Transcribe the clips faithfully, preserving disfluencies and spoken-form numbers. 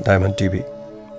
Diamond TV,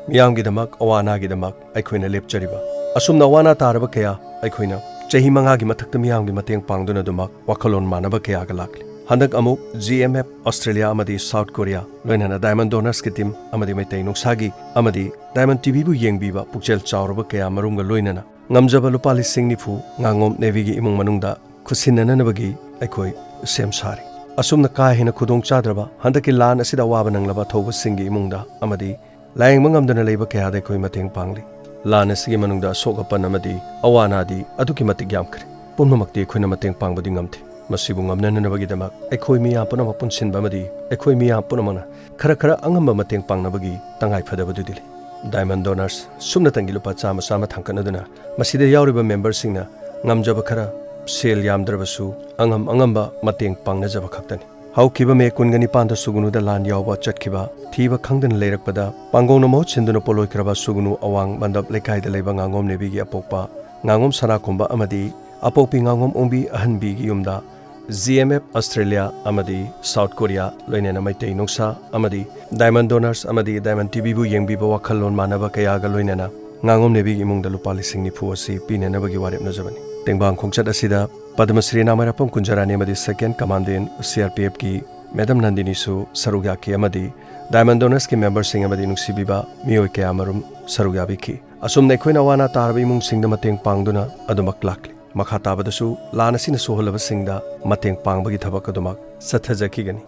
ꯃꯤꯌꯥꯝꯒꯤꯗꯃꯛ, ꯑꯋꯥ ꯑꯅꯥꯒꯤꯗꯃꯛ ꯑꯩꯈꯣꯏꯅ ꯂꯦꯞꯆꯔꯤꯕ꯫ ꯑꯁꯨꯝꯅ ꯑꯋꯥ ꯑꯅꯥ ꯇꯥꯔꯕ ꯀꯌꯥ ꯑꯩꯈꯣꯏꯅ ꯆꯍꯤ ꯃꯉꯥꯒꯤ ꯃꯊꯛꯇ ꯃꯤꯌꯥꯝꯒꯤ ꯃꯇꯦꯡ ꯄꯥꯡꯗꯨꯅ ꯑꯗꯨꯃꯛ ꯋꯥꯈꯜꯂꯣꯟ ꯃꯥꯟꯅꯕ ꯀꯌꯥꯒ ꯂꯥꯛꯂꯤ꯫ ꯍꯟꯗꯛ ꯑꯃꯨꯛ ꯖꯤ ꯑꯦꯝ ꯑꯦꯐ ꯑꯣꯁꯇ꯭ꯔꯦꯂꯤꯌꯥ ꯑꯃꯗꯤ ꯁꯥꯎꯠ ꯀꯣꯔꯤꯌꯥ, ꯂꯣꯏꯅꯅ ꯗꯥꯏꯃꯟ ꯗꯣꯅꯔꯁꯀꯤ ꯇꯤꯝ ꯑꯃꯗꯤ ꯃꯩꯇꯩ ꯅꯨꯡꯁꯥꯒꯤ ꯑꯃꯗꯤ ꯗꯥꯏꯃꯟ ꯇꯤꯚꯤꯕꯨ ꯌꯦꯡꯕꯤꯕ ꯄꯨꯛꯆꯦꯜ ꯆꯥꯎꯔꯕ ꯀꯌꯥ ꯃꯔꯨꯝꯒ ꯂꯣꯏꯅꯅ ꯉꯝꯖꯕ ꯂꯨꯄꯥ ꯂꯤꯁꯤꯡ ꯅꯤꯐꯨ ꯉꯥꯉꯣꯝ ꯅꯦꯚꯤꯒꯤ ꯏꯃꯨꯡ ꯃꯅꯨꯡꯗ ꯈꯨꯠꯁꯤꯟꯅꯅꯕꯒꯤ ꯑꯩꯈꯣꯏ ꯁꯦꯝ ꯁꯥꯔꯤ꯫ ꯑꯁꯨꯝꯅ ꯀꯥ ꯍꯦꯟꯅ ꯈꯨꯗꯣꯡ ꯆꯥꯗ꯭ꯔꯕ ꯍꯟꯗꯛꯀꯤ ꯂꯥꯟ ꯑꯁꯤꯗ ꯑꯋꯥꯕ ꯅꯪꯂꯕ ꯊꯧꯕꯁꯤꯡꯒꯤ ꯏꯃꯨꯡꯗ ꯑꯃꯗꯤ ꯂꯥꯌꯦꯡꯕ ꯉꯝꯗꯅ ꯂꯩꯕ ꯀꯌꯥꯗ ꯑꯩꯈꯣꯏ ꯃꯇꯦꯡ ꯄꯥꯡꯂꯤ꯫ ꯂꯥꯟ ꯑꯁꯤꯒꯤ ꯃꯅꯨꯡꯗ ꯑꯁꯣꯛ ꯑꯄꯟ ꯑꯃꯗꯤ ꯑꯋꯥ ꯑꯅꯥꯗꯤ ꯑꯗꯨꯛꯀꯤ ꯃꯇꯤꯛ ꯌꯥꯝꯈ꯭ꯔꯦ꯫ ꯄꯨꯝꯅꯃꯛꯇꯤ ꯑꯩꯈꯣꯏꯅ ꯃꯇꯦꯡ ꯄꯥꯡꯕꯗꯤ ꯉꯝꯗꯦ꯫ ꯃꯁꯤꯕꯨ ꯉꯝꯅꯅꯕꯒꯤꯗꯃꯛ ꯑꯩꯈꯣꯏ ꯃꯤꯌꯥꯝ ꯄꯨꯝꯅꯃꯛ ꯄꯨꯟꯁꯤꯟꯕ ꯑꯃꯗꯤ ꯑꯩꯈꯣꯏ ꯃꯤꯌꯥꯝ ꯄꯨꯝꯅꯃꯛꯅ ꯈꯔ ꯈꯔ ꯑꯉꯝꯕ ꯃꯇꯦꯡ ꯄꯥꯡꯅꯕꯒꯤ ꯇꯉꯥꯏꯐꯗꯕꯗꯨꯗꯤ ꯂꯩ꯫ ꯗꯥꯏꯃꯟ ꯗꯣꯅꯔꯁ ꯁꯨꯞꯅꯇꯪꯒꯤ ꯂꯨꯄꯥ ꯆꯥꯝꯃ ꯆꯥꯝꯃ ꯊꯥꯡꯒꯠꯅꯗꯨꯅ ꯃꯁꯤꯗ ꯌꯥꯎꯔꯤꯕ ꯃꯦꯝꯕꯔꯁꯤꯡꯅ ꯉꯝꯖꯕ ꯈꯔ, ꯁꯦꯜ ꯌꯥꯝꯗ꯭ꯔꯕꯁꯨ ꯑꯉꯝ ꯑꯉꯝꯕ ꯃꯇꯦꯡ ꯄꯥꯡꯅꯖꯕ ꯈꯛꯇꯅꯤ꯫ ꯍꯧꯈꯤꯕ ꯃꯦ ꯀꯨꯟꯒ ꯅꯤꯄꯥꯟꯗ ꯁꯨꯒꯨꯅꯨꯗ ꯂꯥꯟ ꯌꯥꯎꯕ ꯆꯠꯈꯤꯕ, ꯊꯤꯕ ꯈꯪꯗꯅ ꯂꯩꯔꯛꯄꯗ ꯄꯥꯡꯒꯣꯡꯅ ꯃꯍꯨꯠ ꯁꯤꯟꯗꯨꯅ ꯄꯣꯂꯣꯏꯈ꯭ꯔꯕ ꯁꯨꯒꯨꯅꯨ ꯑꯋꯥꯡ ꯃꯟꯗꯞ ꯂꯩꯀꯥꯏꯗ ꯂꯩꯕ ꯉꯥꯉꯣꯝ ꯅꯦꯕꯤꯒꯤ ꯑꯄꯣꯛꯄ ꯉꯥꯉꯣꯝ ꯁꯅꯥꯈꯣꯝꯕ ꯑꯃꯗꯤ ꯑꯄꯣꯛꯄꯤ ꯉꯥꯉꯣꯝ ꯑꯣꯡꯕꯤ ꯑꯍꯟꯕꯤꯒꯤ ꯌꯨꯝꯗ ꯖꯤ ꯑꯦꯝ ꯑꯦꯐ ꯑꯁꯇ꯭ꯔꯦꯂꯤꯌꯥ ꯑꯃꯗꯤ ꯁꯥꯎꯠ ꯀꯣꯔꯤꯌꯥ, ꯂꯣꯏꯅꯅ ꯃꯩꯇꯩ ꯅꯨꯡꯁꯥ ꯑꯃꯗꯤ ꯗꯥꯏꯃꯟ ꯗꯣꯅꯔꯁ ꯑꯃꯗꯤ ꯗꯥꯏꯃꯟ ꯇꯤꯚꯤꯕꯨ ꯌꯦꯡꯕꯤꯕ ꯋꯥꯈꯜꯂꯣꯟ ꯃꯥꯟꯅꯕ ꯀꯌꯥꯒ ꯂꯣꯏꯅꯅ ꯉꯥꯉꯣꯝ ꯅꯦꯕꯤꯒꯤ ꯏꯃꯨꯡꯗ ꯂꯨꯄꯥ ꯂꯤꯁꯤꯡ ꯅꯤꯐꯨ ꯑꯁꯤ ꯄꯤꯅꯅꯕꯒꯤ ꯋꯥꯔꯦꯞꯅꯖꯕꯅꯤ꯫ ꯇꯦꯡꯕꯥꯡ ꯈꯣꯡꯆꯠ ꯑꯁꯤꯗ ꯄꯗꯃꯁ꯭ꯔꯤ ꯅꯥꯃꯥꯏꯔꯥꯄꯝ ꯀꯨꯟꯖꯔꯥꯅꯤ ꯑꯃꯗꯤ second commandant C R P ꯑꯦꯐꯀꯤ ꯃꯦꯗꯝ ꯅꯟꯗꯤꯅꯤꯁꯨ ꯁꯔꯨꯛ ꯌꯥꯈꯤ ꯑꯃꯗꯤ ꯗꯥꯏꯃꯟ ꯗꯣꯅꯔꯁꯀꯤ ꯃꯦꯝꯕꯔꯁꯤꯡ ꯑꯃꯗꯤ ꯅꯨꯡꯁꯤꯕꯤꯕ ꯃꯤꯑꯣꯏ ꯀꯌꯥ ꯃꯔꯨꯝ ꯁꯔꯨꯛ ꯌꯥꯕꯤꯈꯤ꯫ ꯑꯁꯨꯝꯅ ꯑꯩꯈꯣꯏꯅ ꯑꯋꯥ ꯑꯅꯥ ꯇꯥꯔꯕ ꯏꯃꯨꯡꯁꯤꯡꯗ ꯃꯇꯦꯡ ꯄꯥꯡꯗꯨꯅ ꯑꯗꯨꯃꯛ ꯂꯥꯛꯂꯤ꯫ ꯃꯈꯥ ꯇꯥꯕꯗꯁꯨ ꯂꯥꯟ ꯑꯁꯤꯅ ꯁꯣꯛꯍꯜꯂꯕꯁꯤꯡꯗ ꯃꯇꯦꯡ ꯄꯥꯡꯕꯒꯤ ꯊꯕꯛ ꯑꯗꯨꯃꯛ ꯆꯠꯊꯖꯈꯤꯒꯅꯤ꯫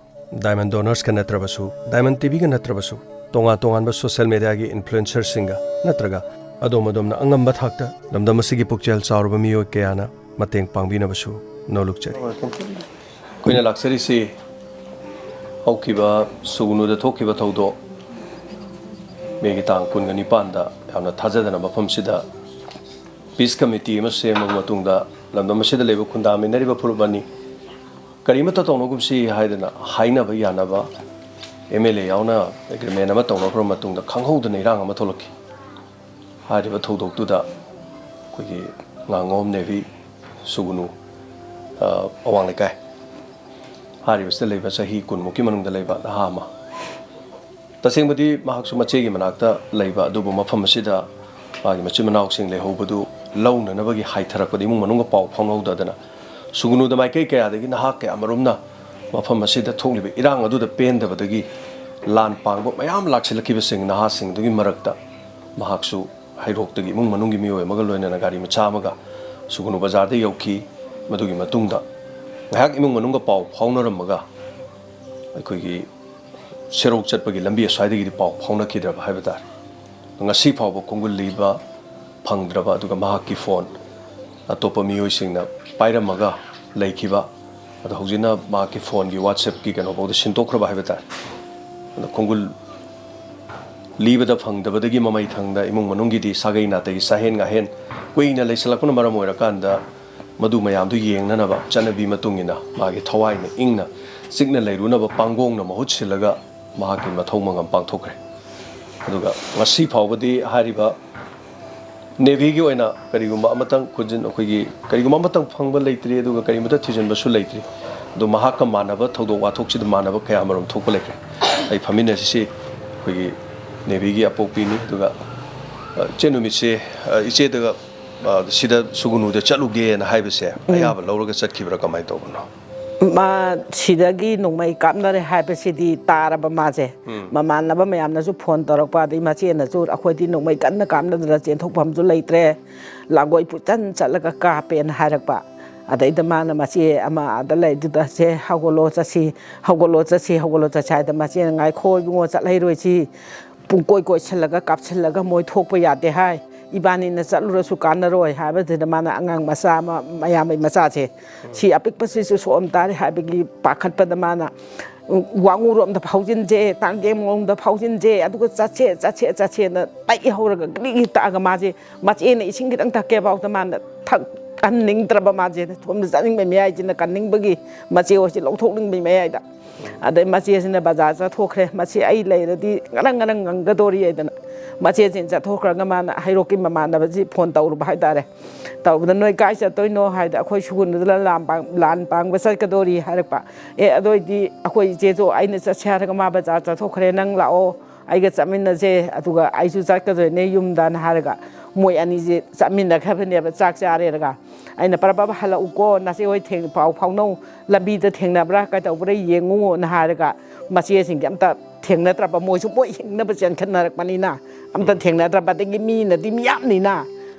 ꯗꯥꯏꯃꯟ ꯗꯣꯅꯔꯁꯀ ꯅꯠꯇ꯭ꯔꯕꯁꯨ, ꯗꯥꯏꯃꯟ ꯇꯤꯚꯤꯒ ꯅꯠꯇ꯭ꯔꯕꯁꯨ, ꯇꯣꯉꯥꯟ ꯇꯣꯉꯥꯟꯕ ꯁꯣꯁꯤꯌꯦꯜ ꯃꯦꯗꯤꯌꯥꯒꯤ ꯏꯟꯐ꯭ꯂꯨꯑꯦꯟꯁꯔꯁꯤꯡꯒ ꯅꯠꯇ꯭ꯔꯒ ꯑꯗꯣꯝ ꯑꯗꯣꯝꯅ ꯑꯉꯝꯕ ꯊꯥꯛꯇ ꯂꯝꯗꯝ ꯑꯁꯤꯒꯤ ꯄꯨꯛꯆꯦꯜ ꯆꯥꯎꯔꯕ ꯃꯤꯑꯣꯏ ꯀꯌꯥꯅ ꯃꯇꯦꯡ ꯄꯥꯡꯕꯤꯅꯕꯁꯨ ꯅꯣꯂꯨꯛꯆꯔꯤ꯫ ꯑꯩꯈꯣꯏꯅ ꯂꯥꯛꯆꯔꯤꯁꯤ ꯍꯧꯈꯤꯕ ꯁꯨꯒꯅꯨꯗ ꯊꯣꯛꯈꯤꯕ ꯊꯧꯗꯣꯛ ꯃꯦꯒꯤ ꯇꯥꯡ ꯀꯨꯟꯒ ꯅꯤꯄꯥꯟꯗ ꯌꯥꯝꯅ ꯊꯥꯖꯗꯅ ꯃꯐꯝꯁꯤꯗ ꯄꯤꯁ ꯀꯃꯤꯇꯤ ꯑꯃ ꯁꯦꯝꯃꯕ ꯃꯇꯨꯡꯗ ꯂꯝꯗꯝ ꯑꯁꯤꯗ ꯂꯩꯕ ꯈꯨꯟꯗꯥꯃꯤꯟꯅꯔꯤꯕ ꯐꯨꯔꯨꯞ ꯑꯅꯤ ꯀꯔꯤꯃꯠꯇ ꯇꯧꯅꯒꯨꯝꯁꯤ ꯍꯥꯏꯗꯅ ꯍꯥꯏꯅꯕ ꯌꯥꯅꯕ ꯑꯦꯝ ꯑꯦꯜ ꯑꯦ ꯌꯥꯎꯅ ꯑꯦꯒ꯭ꯔꯤꯃꯦꯟ ꯑꯃ ꯇꯧꯅꯈ꯭ꯔꯕ ꯃꯇꯨꯡꯗ ꯈꯪꯍꯧꯗꯅ ꯏꯔꯥꯡ ꯑꯃ ꯊꯣꯛꯂꯛꯈꯤ꯫ ꯍꯥꯏꯔꯤꯕ ꯊꯧꯗꯣꯛꯇꯨꯗ ꯑꯩꯈꯣꯏꯒꯤ ꯉꯥꯉꯣꯝ ꯅꯦꯚꯤ ꯁꯨꯒꯨꯅꯨ, ꯑ, ꯑꯋꯥꯡ ꯂꯩꯀꯥꯏ ꯍꯥꯏꯔꯤꯕꯁꯤꯗ ꯂꯩꯕ ꯆꯍꯤ ꯀꯨꯟꯃꯨꯛꯀꯤ ꯃꯅꯨꯡꯗ ꯂꯩꯕ ꯅꯍꯥ ꯑꯃ ꯇꯁꯦꯡꯕꯗꯤ ꯃꯍꯥꯛꯁꯨ ꯃꯆꯦꯒꯤ ꯃꯅꯥꯛꯇ ꯂꯩꯕ, ꯑꯗꯨꯕꯨ ꯃꯐꯝ ꯑꯁꯤꯗ ꯃꯥꯒꯤ ꯃꯆꯤꯟ ꯃꯅꯥꯎꯁꯤꯡ ꯂꯩꯍꯧꯕꯗꯨ ꯂꯧꯅꯅꯕꯒꯤ ꯍꯥꯏꯊꯔꯛꯄꯗ ꯏꯃꯨꯡ ꯃꯅꯨꯡꯒ ꯄꯥꯎ ꯐꯥꯎꯅꯍꯧꯗꯗꯅ ꯁꯨꯒꯨꯅꯨꯗ ꯃꯥꯏꯀꯩ ꯀꯌꯥꯗꯒꯤ ꯅꯍꯥ ꯀꯌꯥꯃꯔꯨꯝꯅ ꯃꯐꯝ ꯑꯁꯤꯗ ꯊꯣꯛꯂꯤꯕ ꯏꯔꯥꯡ ꯑꯗꯨꯗ ꯄꯦꯟꯗꯕꯗꯒꯤ ꯂꯥꯟ ꯄꯥꯡꯕ ꯃꯌꯥꯝ ꯂꯥꯛꯁꯤꯜꯂꯛꯈꯤꯕꯁꯤꯡ ꯅꯍꯥꯁꯤꯡꯗꯨꯒꯤ ꯃꯔꯛꯇ ꯃꯍꯥꯛꯁꯨ ꯍꯩꯔꯣꯛꯇꯒꯤ ꯏꯃꯨꯡ ꯃꯅꯨꯡꯒꯤ ꯃꯤꯑꯣꯏ ꯑꯃꯒ ꯂꯣꯏꯅꯅ ꯒꯥꯔꯤ ꯃꯆꯥ ꯑꯃꯒ ꯁꯨꯒꯨꯅꯨ ꯕꯖꯥꯔꯗ ꯌꯧꯈꯤ꯫ ꯃꯗꯨꯒꯤ ꯃꯇꯨꯡꯗ ꯉꯥꯏꯍꯥꯛ ꯏꯃꯨꯡ ꯃꯅꯨꯡꯒ ꯄꯥꯎ ꯐꯥꯎꯅꯔꯝꯃꯒ ꯑꯩꯈꯣꯏꯒꯤ ꯁꯦꯔꯧ ꯆꯠꯄꯒꯤ ꯂꯝꯕꯤ ꯑꯁ꯭ꯋꯥꯏꯗꯒꯤꯗꯤ ꯄꯥꯎ ꯐꯥꯎꯅꯈꯤꯗ꯭ꯔꯕ ꯍꯥꯏꯕ ꯇꯥꯔꯦ꯫ ꯉꯁꯤ ꯐꯥꯎꯕ ꯈꯣꯡꯒꯨꯜ ꯂꯤꯕ ꯐꯪꯗ꯭ꯔꯕ, ꯑꯗꯨꯒ ꯃꯍꯥꯛꯀꯤ ꯐꯣꯟ ꯑꯇꯣꯞꯄ ꯃꯤꯑꯣꯏꯁꯤꯡꯅ ꯄꯥꯏꯔꯝꯃꯒ ꯂꯩꯈꯤꯕ꯫ ꯑꯗꯣ ꯍꯧꯖꯤꯛꯅ ꯃꯍꯥꯛꯀꯤ ꯐꯣꯟꯒꯤ WhatsApp-ꯀꯤ ꯀꯩꯅꯣꯐꯥꯎꯗ ꯁꯤꯟꯗꯣꯛꯈ꯭ꯔꯕ ꯍꯥꯏꯕ ꯇꯥꯔꯦ꯫ ꯑꯗꯣ ꯈꯣꯡꯒꯨꯜ ꯂꯤꯕꯗ ꯐꯪꯗꯕꯗꯒꯤ ꯃꯃꯩ ꯊꯪꯗ ꯏꯃꯨꯡ ꯃꯅꯨꯡꯒꯤꯗꯤ ꯁꯥꯒꯩ ꯅꯥꯇꯩꯒꯤ ꯆꯥꯍꯦꯟ ꯉꯥꯍꯦꯟ ꯀꯨꯏꯅ ꯂꯩꯁꯜꯂꯛꯄꯅ ꯃꯔꯝ ꯑꯣꯏꯔꯀꯥꯟꯗ ꯃꯗꯨ ꯃꯌꯥꯝꯗꯨ ꯌꯦꯡꯅꯅꯕ ꯆꯠꯅꯕꯤ ꯃꯇꯨꯡ ꯏꯟꯅ ꯃꯥꯒꯤ ꯊꯋꯥꯏꯅ ꯏꯪꯅ ꯆꯤꯛꯅ ꯂꯩꯔꯨꯅꯕ ꯄꯥꯡꯒꯣꯡꯅ ꯃꯍꯨꯠ ꯁꯤꯜꯂꯒ ꯃꯍꯥꯛꯀꯤ ꯃꯊꯧ ꯃꯉꯝ ꯄꯥꯡꯊꯣꯛꯈ꯭ꯔꯦ꯫ ꯑꯗꯨꯒ ꯉꯁꯤ ꯐꯥꯎꯕꯗꯤ ꯍꯥꯏꯔꯤꯕ ꯅꯦꯚꯤꯒꯤ ꯑꯣꯏꯅ ꯀꯔꯤꯒꯨꯝꯕ ꯑꯃꯇꯪ ꯈꯨꯖꯤꯟ ꯑꯩꯈꯣꯏꯒꯤ ꯀꯔꯤꯒꯨꯝꯕ ꯑꯃꯇꯪ ꯐꯪꯕ ꯂꯩꯇ꯭ꯔꯤ, ꯑꯗꯨꯒ ꯀꯔꯤꯃꯠꯇ ꯊꯤꯖꯤꯟꯕꯁꯨ ꯂꯩꯇ꯭ꯔꯤ꯫ ꯑꯗꯣ ꯃꯍꯥꯛꯀ ꯃꯥꯟꯅꯕ ꯊꯧꯗꯣꯛ ꯋꯥꯊꯣꯛꯁꯤꯗ ꯃꯥꯟꯅꯕ ꯀꯌꯥ ꯑꯃꯔꯣꯝ ꯊꯣꯛꯄ ꯂꯩꯈ꯭ꯔꯦ꯫ ꯑꯩ ꯐꯝꯃꯤꯟꯅꯔꯤꯁꯤ ꯑꯩꯈꯣꯏꯒꯤ ꯅꯦꯚꯤꯒꯤ ꯑꯄꯣꯛꯄꯤꯅꯤ꯫ ꯑꯗꯨꯒ, ꯑ, ꯏꯆꯦ ꯅꯨꯃꯤꯠꯁꯦ, ꯑ, ꯏꯆꯦꯗꯒ, ꯑ, ꯁꯤꯗ ꯁꯨꯒꯨꯅꯨꯗ ꯆꯠꯂꯨꯒꯦꯅ ꯍꯥꯏꯕꯁꯦ ꯑꯌꯥꯕ ꯂꯧꯔꯒ ꯆꯠꯈꯤꯕ꯭ꯔꯥ, ꯀꯃꯥꯏꯅ ꯇꯧꯕꯅꯣ? ꯃꯥ ꯁꯤꯗꯒꯤ ꯅꯣꯡꯃꯩ ꯀꯥꯞꯅꯔꯦ ꯍꯥꯏꯕꯁꯤꯗꯤ ꯇꯥꯔꯕ ꯃꯥꯁꯦ꯫ ꯃꯃꯥꯟꯅꯕ ꯃꯌꯥꯝꯅꯁꯨ ꯐꯣꯟ ꯇꯧꯔꯛꯄ, ꯑꯗꯩ ꯃꯆꯦꯅꯁꯨ, "ꯑꯩꯈꯣꯏꯗꯤ ꯅꯣꯡꯃꯩ ꯀꯟꯅ ꯀꯥꯞꯅꯗꯅ ꯆꯦꯟꯊꯣꯛꯐꯝꯁꯨ ꯂꯩꯇ꯭ꯔꯦ, ꯂꯥꯡꯒꯣꯏ ꯄꯨꯆꯟ ꯆꯠꯂꯒ ꯀꯥꯞꯄꯦꯅ" ꯍꯥꯏꯔꯛꯄ꯫ ꯑꯗꯩꯗ ꯃꯥꯅ ꯃꯆꯦ ꯑꯃ ꯑꯥꯗ ꯂꯩꯗꯨꯗ, "ꯁꯦ ꯍꯧꯒꯠꯂꯣ ꯆꯠꯁꯤ, ꯍꯧꯒꯠꯂꯣ ꯆꯠꯁꯤ, ꯍꯧꯒꯠꯂꯣ ꯆꯠꯁꯤ" ꯍꯥꯏꯗ ꯃꯆꯦꯅ, "ꯉꯥꯏꯈꯣ ꯏꯕꯨꯡꯉꯣ, ꯆꯠꯍꯩꯔꯣꯏꯁꯤ, ꯄꯨꯡ ꯀꯣꯏ ꯀꯣꯏꯁꯜꯂꯒ ꯀꯥꯞꯁꯤꯜꯂꯒ ꯃꯣꯏ ꯊꯣꯛꯄ ꯌꯥꯗꯦ ꯍꯥꯏ, ꯏꯕꯥꯅꯤꯅ ꯆꯠꯂꯨꯔꯁꯨ ꯀꯥꯟꯅꯔꯣꯏ" ꯍꯥꯏꯕꯗꯨꯗ ꯃꯥꯅ ꯑꯉꯥꯡ ꯃꯆꯥ ꯑꯃ, ꯃꯌꯥꯝꯕꯩ ꯃꯆꯥꯁꯦ, "ꯁꯤ ꯑꯄꯤꯛꯄꯁꯤꯁꯨ ꯁꯣꯛꯑꯝ ꯇꯥꯔꯦ" ꯍꯥꯏꯕꯒꯤ ꯄꯥꯈꯠꯄꯗ ꯃꯥꯅ ꯋꯥꯉꯨꯔꯣꯝꯗ ꯐꯥꯎꯖꯤꯟꯁꯦ, ꯇꯥꯡꯒꯦꯡꯂꯣꯝꯗ ꯐꯥꯎꯖꯤꯟꯁꯦ, ꯑꯗꯨꯒ ꯆꯠꯁꯦ, ꯆꯠꯁꯦ, ꯆꯠꯁꯦꯅ ꯇꯛꯏ ꯍꯧꯔꯒ ꯒ꯭ꯔꯤꯒꯤ ꯇꯛꯑꯒ ꯃꯥꯁꯦ, ꯃꯆꯦꯅ ꯏꯁꯤꯡ ꯈꯤꯇꯪ ꯊꯛꯀꯦ ꯐꯥꯎꯗ ꯃꯥꯅ ꯊꯛ-, ꯀꯟꯅꯤꯡꯗ꯭ꯔꯕ ꯃꯥꯁꯦ, ꯁꯣꯝꯗ ꯆꯠꯅꯤꯡꯕꯩ ꯃꯌꯥꯏꯁꯤꯅ ꯀꯟꯅꯤꯡꯕꯒꯤ ꯃꯆꯦ ꯍꯣꯏꯁꯦ ꯂꯧꯊꯣꯛꯅꯤꯡꯕꯩ ꯃꯌꯥꯏꯗ꯫ ꯑꯗꯩ ꯃꯆꯦꯁꯤꯅ ꯕꯖꯥꯔ ꯆꯠꯊꯣꯛꯈ꯭ꯔꯦ꯫ ꯃꯁꯤ ꯑꯩ ꯂꯩꯔꯗꯤ ꯉꯔꯪ ꯉꯔꯪ ꯉꯪꯒꯗꯣꯔꯤ ꯍꯥꯏꯗꯅ ꯃꯆꯦꯁꯤꯅ ꯆꯠꯊꯣꯛꯈ꯭ꯔꯒ ꯃꯥꯅ ꯍꯩꯔꯣꯛꯀꯤ ꯃꯃꯥꯟꯅꯕꯁꯤ ꯐꯣꯟ ꯇꯧꯔꯨꯕ ꯍꯥꯏꯇꯥꯔꯦ꯫ ꯇꯧꯕꯗ, "ꯅꯣꯏ ꯀꯥꯏ ꯆꯠꯇꯣꯏꯅꯣ?" ꯍꯥꯏꯗ, "ꯑꯩꯈꯣꯏ ꯁꯨꯒꯨꯅꯨꯗ ꯂꯥꯟ ꯄꯥꯡ-, ꯂꯥꯟ ꯄꯥꯡꯕ ꯆꯠꯀꯗꯣꯔꯤ" ꯍꯥꯏꯔꯛꯄ꯫ "ꯑꯦ, ꯑꯗꯨꯑꯣꯏꯗꯤ ꯑꯩꯈꯣꯏ ꯏꯆꯦꯁꯨ ꯑꯩꯅ ꯆꯠꯁꯦ ꯍꯥꯏꯔꯒ ꯃꯥ ꯕꯖꯥꯔ ꯆꯠꯊꯣꯛꯈ꯭ꯔꯦ, ꯅꯪ ꯂꯥꯛꯑꯣ, ꯑꯩꯒ ꯆꯠꯃꯤꯟꯅꯁꯦ, ꯑꯗꯨꯒ ꯑꯩꯁꯨ ꯆꯠꯀꯗꯣꯏꯅꯦ ꯌꯨꯝꯗꯅ" ꯍꯥꯏꯔꯒ ꯃꯣꯏ ꯑꯅꯤꯁꯦ ꯆꯠꯃꯤꯟꯅꯈ꯭ꯔꯕꯅꯦꯕ꯫ ꯆꯥꯛ ꯆꯥꯔꯦꯔꯒ ꯑꯩꯅ, "ꯄꯔꯞ ꯄꯔꯞ ꯍꯜꯂꯛꯎꯀꯣ, ꯅꯆꯦ ꯍꯣꯏ ꯊꯦꯡ-, ꯄꯥꯎ ꯐꯥꯎꯅꯧ, ꯂꯝꯕꯤꯗ ꯊꯦꯡꯅꯕ꯭ꯔꯥ ꯀꯩꯗꯧꯕ꯭ꯔꯥ ꯌꯦꯡꯉꯨꯅ" ꯍꯥꯏꯔꯒ ꯃꯆꯦꯁꯤꯡꯁꯦ ꯑꯝꯇ ꯊꯦꯡꯅꯗ꯭ꯔꯕ꯫ ꯃꯣꯏꯁꯨ ꯃꯣꯏ ꯍꯤꯡꯅꯕ ꯆꯦꯟꯈꯠꯅꯔꯛꯄꯅꯤꯅ ꯑꯝꯇ ꯊꯦꯡꯅꯗ꯭ꯔꯕ꯫ ꯑꯗꯒꯤ ꯃꯤꯅꯗꯤ ꯃꯤꯌꯥꯝꯅꯤꯅ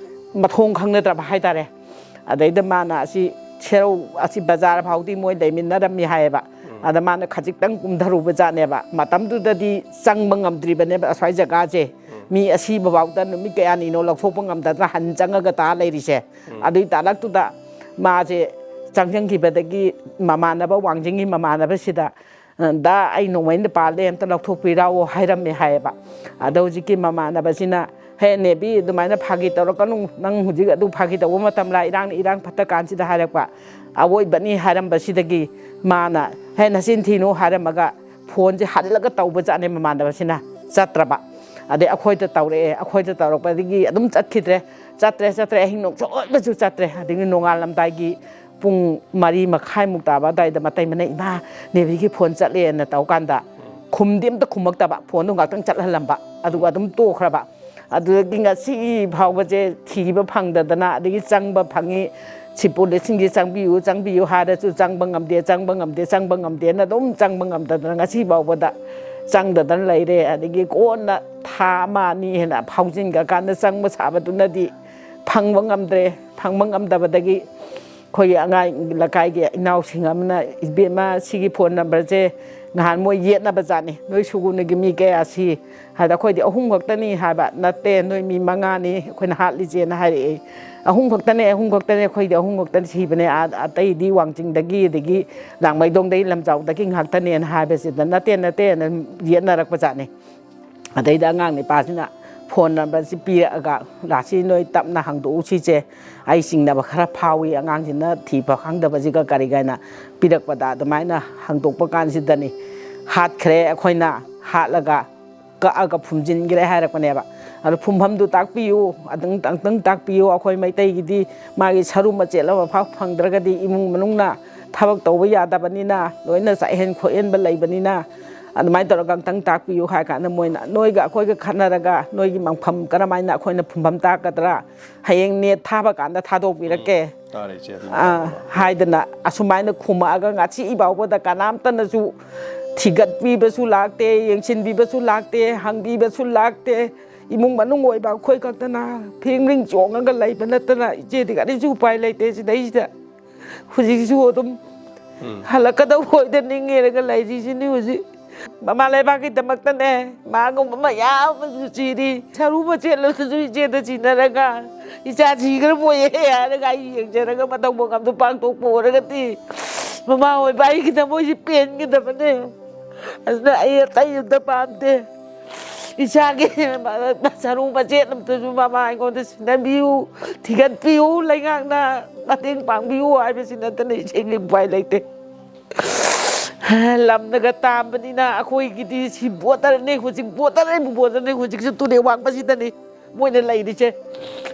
ꯃꯊꯣꯡ ꯈꯪꯅꯗ꯭ꯔꯕ ꯍꯥꯏꯇꯥꯔꯦ꯫ ꯑꯗꯩꯗ ꯃꯥꯅ ꯑꯁꯤ ꯁꯦꯔꯧ, ꯑꯁꯤ ꯕꯖꯥꯔ ꯐꯥꯎꯗꯤ ꯃꯣꯏ ꯂꯩꯃꯤꯟꯅꯔꯝꯃꯤ ꯍꯥꯏꯌꯦꯕ꯫ ꯑꯗ ꯃꯥꯅ ꯈꯖꯤꯛꯇꯪ ꯀꯨꯝꯊꯔꯨꯕ ꯖꯥꯠꯅꯦꯕ꯫ ꯃꯇꯝꯗꯨꯗꯗꯤ ꯆꯪꯕ ꯉꯝꯗ꯭ꯔꯤꯕꯅꯦꯕ ꯑꯁ꯭ꯋꯥꯏ ꯖꯒꯥꯁꯦ꯫ ꯃꯤ ꯑꯁꯤꯕ ꯐꯥꯎꯗ ꯅꯨꯃꯤꯠ ꯀꯌꯥꯅꯤꯅꯣ ꯂꯧꯊꯣꯛꯄ ꯉꯝꯗꯗꯅ ꯍꯟ ꯆꯪꯉꯒ ꯇꯥ ꯂꯩꯔꯤꯁꯦ꯫ ꯑꯗꯨꯏ ꯇꯥꯂꯛꯇꯨꯗ ꯃꯥꯁꯦ ꯆꯪꯁꯤꯟꯈꯤꯕꯗꯒꯤ ꯃꯃꯥꯟꯅꯕ, ꯋꯥꯡꯖꯤꯡꯒꯤ ꯃꯃꯥꯟꯅꯕꯁꯤꯗ, "ꯗꯥ, ꯑꯩ ꯅꯣꯡꯃꯩꯅ ꯄꯥꯜꯂꯦ, ꯑꯝꯇ ꯂꯧꯊꯣꯛꯄꯤꯔꯛꯑꯣ" ꯍꯥꯏꯔꯝꯃꯦ ꯍꯥꯏꯌꯦꯕ꯫ ꯑꯗ ꯍꯧꯖꯤꯛꯀꯤ ꯃꯃꯥꯟꯅꯕꯁꯤꯅ, "ꯍꯦ ꯅꯦꯕꯤ, ꯑꯗꯨꯃꯥꯏꯅ ꯐꯥꯒꯤ ꯇꯧꯔꯛꯀꯅꯨ, ꯅꯪ ꯍꯧꯖꯤꯛ ꯑꯗꯨ ꯐꯥꯒꯤ ꯇꯧꯕ ꯃꯇꯝꯂ, ꯏꯔꯥꯡꯅ ꯏꯔꯥꯡ ꯐꯠꯇ ꯀꯥꯟꯁꯤꯗ" ꯍꯥꯏꯔꯛꯄ꯫ "ꯑꯋꯣꯏꯕꯅꯤ" ꯍꯥꯏꯔꯝꯕꯁꯤꯗꯒꯤ ꯃꯥꯅ, "ꯍꯦ, ꯅꯆꯤꯟ ꯊꯤꯅꯨ" ꯍꯥꯏꯔꯝꯃꯒ ꯐꯣꯟꯁꯦ ꯍꯜꯂꯒ ꯇꯧꯕ ꯖꯥꯠꯅꯦ ꯃꯃꯥꯟꯅꯕꯁꯤꯅ꯫ ꯆꯠꯇ꯭ꯔꯕ꯫ ꯑꯗꯩ ꯑꯩꯈꯣꯏꯗ ꯇꯧꯔꯛꯑꯦ, ꯑꯩꯈꯣꯏꯗ ꯇꯧꯔꯛꯄꯗꯒꯤ ꯑꯗꯨꯝ ꯆꯠꯈꯤꯗ꯭ꯔꯦ꯫ ꯆꯠꯇ꯭ꯔꯦ, ꯆꯠꯇ꯭ꯔꯦ, ꯑꯍꯤꯡ ꯅꯣꯡꯁꯨ ꯑꯣꯏꯕꯁꯨ ꯆꯠꯇ꯭ꯔꯦ꯫ ꯑꯗꯒꯤ ꯅꯣꯡꯉꯥꯜꯂꯝꯗꯥꯏꯒꯤ ꯄꯨꯡ ꯃꯔꯤ ꯃꯈꯥꯏꯃꯨꯛ ꯇꯥꯕ ꯑꯗꯨꯋꯥꯏꯗ ꯃꯇꯩ ꯃꯅ, "ꯏꯃꯥ, ꯅꯦꯕꯤꯒꯤ ꯐꯣꯟ ꯆꯠꯂꯦꯅ" ꯇꯧꯀꯥꯟꯗ ꯈꯨꯝꯗꯤ ꯑꯝꯇ ꯈꯨꯝꯃꯛꯇꯕ꯫ ꯐꯣꯟꯗꯣ ꯉꯥꯛꯇꯪ ꯆꯠꯍꯜꯂꯝꯕ, ꯑꯗꯨꯒ ꯑꯗꯨꯝ ꯇꯣꯛꯈ꯭ꯔꯕ꯫ ꯑꯗꯨꯗꯒꯤ ꯉꯁꯤ ꯐꯥꯎꯕꯁꯦ ꯊꯤꯕ ꯐꯪꯗꯗꯅ, ꯑꯗꯒꯤ ꯆꯪꯕ ꯐꯪꯉꯤ, ꯁꯤ ꯄꯨꯂꯤꯁꯁꯤꯡꯁꯤ ꯆꯪꯕꯤꯌꯨ, ꯆꯪꯕꯤꯌꯨ ꯍꯥꯏꯔꯁꯨ ꯆꯪꯕ ꯉꯝꯗꯦ, ꯆꯪꯕ ꯉꯝꯗꯦ, ꯆꯪꯕ ꯉꯝꯗꯦꯅ ꯑꯗꯨꯝ ꯆꯪꯕ ꯉꯝꯗꯗꯅ ꯉꯁꯤ ꯐꯥꯎꯕꯗ ꯆꯪꯗꯗꯅ ꯂꯩꯔꯦ꯫ ꯑꯗꯒꯤ ꯀꯣꯟꯅ ꯊꯥ ꯑꯃ ꯑꯅꯤ ꯍꯦꯟꯅ ꯐꯥꯎꯖꯤꯟꯈ꯭ꯔꯀꯥꯟꯗ ꯆꯪꯕ ꯁꯥꯕꯗꯨꯅꯗꯤ ꯐꯪꯕ ꯉꯝꯗ꯭ꯔꯦ꯫ ꯐꯪꯕ ꯉꯝꯗꯕꯗꯒꯤ ꯑꯩꯈꯣꯏꯒꯤ ꯑꯉꯥꯡ ꯂꯩꯀꯥꯏꯒꯤ ꯏꯅꯥꯎꯁꯤꯡ ꯑꯃꯅ, "ꯏꯕꯦꯝꯃ, ꯁꯤꯒꯤ ꯐꯣꯟ ꯅꯝꯕꯔꯁꯦ ꯉꯍꯥꯟ ꯃꯣꯏ ꯌꯦꯠꯅꯕ ꯖꯥꯠꯅꯤ, ꯅꯣꯏ ꯁꯨꯒꯨꯅꯨꯒꯤ ꯃꯤ ꯀꯌꯥ ꯁꯤ?" ꯍꯥꯏꯗ, "ꯑꯩꯈꯣꯏꯗꯤ ꯑꯍꯨꯝ ꯈꯛꯇꯅꯤ" ꯍꯥꯏꯕ꯫ "ꯅꯠꯇꯦ, ꯅꯣꯏ ꯃꯤ ꯃꯉꯥꯅꯤ ꯑꯩꯈꯣꯏꯅ ꯍꯥꯠꯂꯤꯁꯦꯅ" ꯍꯥꯏꯔꯛꯑꯦ꯫ "ꯑꯍꯨꯝ ꯈꯛꯇꯅꯦ, ꯑꯍꯨꯝ ꯈꯛꯇꯅꯦ, ꯑꯩꯈꯣꯏꯗꯤ ꯑꯍꯨꯝ ꯈꯛꯇꯅꯤ ꯁꯤꯕꯅꯦ, ꯑꯥ, ꯑꯇꯩꯗꯤ ꯋꯥꯡꯖꯤꯡꯗꯒꯤ, ꯑꯗꯒꯤ ꯂꯥꯡꯃꯩꯗꯣꯡꯗꯒꯤ, ꯂꯝꯖꯥꯎꯗꯒꯤ ꯉꯥꯛꯇꯅꯦꯅ" ꯍꯥꯏꯕꯁꯤꯗ, "ꯅꯠꯇꯦ, ꯅꯠꯇꯦꯅ" ꯌꯦꯠꯅꯔꯛꯄ ꯖꯥꯠꯅꯤ꯫ ꯑꯗꯩꯗ ꯑꯉꯥꯡ ꯅꯤꯄꯥꯁꯤꯅ ꯐꯣꯟ ꯅꯝꯕꯔꯁꯤ ꯄꯤꯔꯛꯑꯒ, "ꯔꯥꯁꯤ, ꯅꯣꯏ ꯇꯞꯅ ꯍꯥꯡꯗꯣꯛꯎ ꯁꯤꯁꯦ, ꯑꯩ ꯆꯤꯡꯅꯕ ꯈꯔ ꯐꯥꯎꯏ ꯑꯉꯥꯡꯁꯤꯅ ꯊꯤꯕ ꯈꯪꯗꯕꯁꯤꯒ ꯀꯔꯤꯒ" ꯍꯥꯏꯅ ꯄꯤꯔꯛꯄꯗ, ꯑꯗꯨꯃꯥꯏꯅ ꯍꯥꯡꯗꯣꯛꯄ ꯀꯥꯟꯁꯤꯗꯅꯤ ꯍꯥꯠꯈ꯭ꯔꯦ꯫ ꯑꯩꯈꯣꯏꯅ ꯍꯥꯠꯂꯒ ꯀꯛꯑꯒ ꯐꯨꯝꯖꯤꯟꯈ꯭ꯔꯦ ꯍꯥꯏꯔꯛꯄꯅꯦꯕ꯫ ꯑꯗꯣ ꯐꯨꯝꯐꯝꯗꯨ ꯇꯥꯛꯄꯤꯌꯨ, ꯑꯗꯨꯝ ꯑꯝꯇꯪ ꯇꯥꯛꯄꯤꯌꯨ, ꯑꯩꯈꯣꯏ ꯃꯩꯇꯩꯒꯤꯗꯤ ꯃꯥꯒꯤ ꯁꯔꯨ ꯃꯆꯦꯠ ꯑꯃ ꯐꯥꯎ ꯐꯪꯗ꯭ꯔꯒꯗꯤ ꯏꯃꯨꯡ ꯃꯅꯨꯡꯅ ꯊꯕꯛ ꯇꯧꯕ ꯌꯥꯗꯕꯅꯤꯅ, ꯂꯣꯏꯅ ꯆꯥꯛꯍꯦꯟ ꯈꯣꯠꯍꯦꯟꯕ ꯂꯩꯕꯅꯤꯅ, ꯑꯗꯨꯃꯥꯏꯅ ꯇꯧꯔꯒ ꯑꯝꯇꯪ ꯇꯥꯛꯄꯤꯌꯨ ꯍꯥꯏ ꯀꯥꯟꯗ, ꯃꯣꯏꯅ ꯅꯣꯏꯒ ꯑꯩꯈꯣꯏꯒ ꯈꯠꯅꯔꯒ ꯅꯣꯏꯒꯤ ꯃꯐꯝ ꯀꯔꯝꯍꯥꯏꯅ ꯑꯩꯈꯣꯏꯅ ꯐꯨꯝꯐꯝ ꯇꯥꯛꯀꯗ꯭ꯔꯥ? ꯍꯌꯦꯡ ꯅꯦꯠ ꯊꯥꯕ ꯀꯥꯟꯗ ꯊꯥꯗꯣꯛꯄꯤꯔꯛꯀꯦ꯫ ꯇꯥꯔꯦ ꯏꯆꯦ, ꯑꯗꯨ ꯑꯥ, ꯃꯇꯥꯡꯗ꯫ ꯍꯥꯏꯗꯅ ꯑꯁꯨꯃꯥꯏꯅ ꯈꯨꯝꯃꯛꯑꯒ ꯉꯁꯤ ꯐꯥꯎꯕꯗ ꯀꯅꯥꯝꯇꯅꯁꯨ ꯊꯤꯒꯠꯄꯤꯕꯁꯨ ꯂꯥꯛꯇꯦ, ꯌꯦꯡꯁꯤꯟꯕꯤꯕꯁꯨ ꯂꯥꯛꯇꯦ, ꯍꯪꯕꯤꯕꯁꯨ ꯂꯥꯛꯇꯦ꯫ ꯏꯃꯨꯡ ꯃꯅꯨꯡ ꯑꯣꯏꯕ ꯑꯩꯈꯣꯏ ꯈꯛꯇꯅ ꯐꯤꯡ ꯐꯤꯡ ꯆꯣꯡꯉꯒ ꯂꯩꯕ ꯅꯠꯇꯅ ꯏꯆꯦꯗꯤ ꯀꯔꯤꯁꯨ ꯎꯄꯥꯏ ꯂꯩꯇꯦ꯫ ꯁꯤꯗꯩꯁꯤꯗ ꯍꯧꯖꯤꯛꯁꯨ ꯑꯗꯨꯝ ꯎꯝ꯫ ꯍꯜꯂꯛꯀꯗꯧꯕ ꯑꯣꯏꯗ ꯅꯤꯡꯉꯦꯔꯒ ꯂꯩꯔꯤꯁꯤꯅꯤ ꯍꯧꯖꯤꯛ꯫ ꯃꯃꯥ ꯂꯩꯕꯥꯛꯀꯤꯗꯃꯛꯇꯅꯦ, ꯃꯥꯒꯨꯝꯕ ꯃꯌꯥꯝ ꯑꯃꯁꯨ ꯁꯤꯔꯤ꯫ ꯁꯔꯨ ꯃꯆꯦꯠ ꯑꯃꯁꯨ ꯏꯆꯦꯗ ꯁꯤꯟꯅꯔꯒ, "ꯏꯆꯥ ꯁꯤꯈ꯭ꯔ ꯃꯣꯏꯌꯦ" ꯍꯥꯏꯔꯒ ꯑꯩ ꯌꯦꯡꯖꯔꯒ ꯃꯇꯧ ꯃꯉꯝꯗꯣ ꯄꯥꯡꯊꯣꯛꯄ ꯑꯣꯏꯔꯒꯗꯤ, ꯃꯃꯥ ꯑꯣꯏꯕ ꯑꯩꯒꯤ ꯊꯃꯣꯏꯁꯤ ꯄꯦꯟꯒꯗꯕꯅꯦ꯫ ꯑꯗꯨꯅ ꯑꯩ ꯑꯇꯩ ꯑꯝꯇ ꯄꯥꯝꯗꯦ꯫ ꯏꯆꯥꯒꯤ ꯁꯔꯨ ꯃꯆꯦꯠ ꯑꯝꯇꯁꯨ ꯃꯃꯥ ꯑꯩꯉꯣꯟꯗ ꯁꯤꯟꯅꯕꯤꯌꯨ, ꯊꯤꯒꯠꯄꯤꯌꯨ, ꯂꯩꯉꯥꯛꯅ ꯃꯇꯦꯡ ꯄꯥꯡꯕꯤꯌꯨ ꯍꯥꯏꯕꯁꯤ ꯅꯠꯇꯅ ꯏꯆꯦꯒꯤ ꯎꯄꯥꯏ ꯂꯩꯇꯦ꯫ ꯂꯝꯅꯒ ꯇꯥꯝꯕꯅꯤꯅ ꯑꯩꯈꯣꯏꯒꯤꯗꯤ ꯁꯤ ꯕꯣꯇꯔꯅꯤ ꯍꯧꯖꯤꯛ, ꯕꯣꯇꯔꯅꯤ, ꯕꯣꯇꯔꯅꯤ ꯍꯧꯖꯤꯛꯁꯨ ꯇꯨꯔꯦꯜ ꯋꯥꯡꯃꯁꯤꯗꯅꯤ ꯃꯣꯏꯅ ꯂꯩꯔꯤꯁꯦ꯫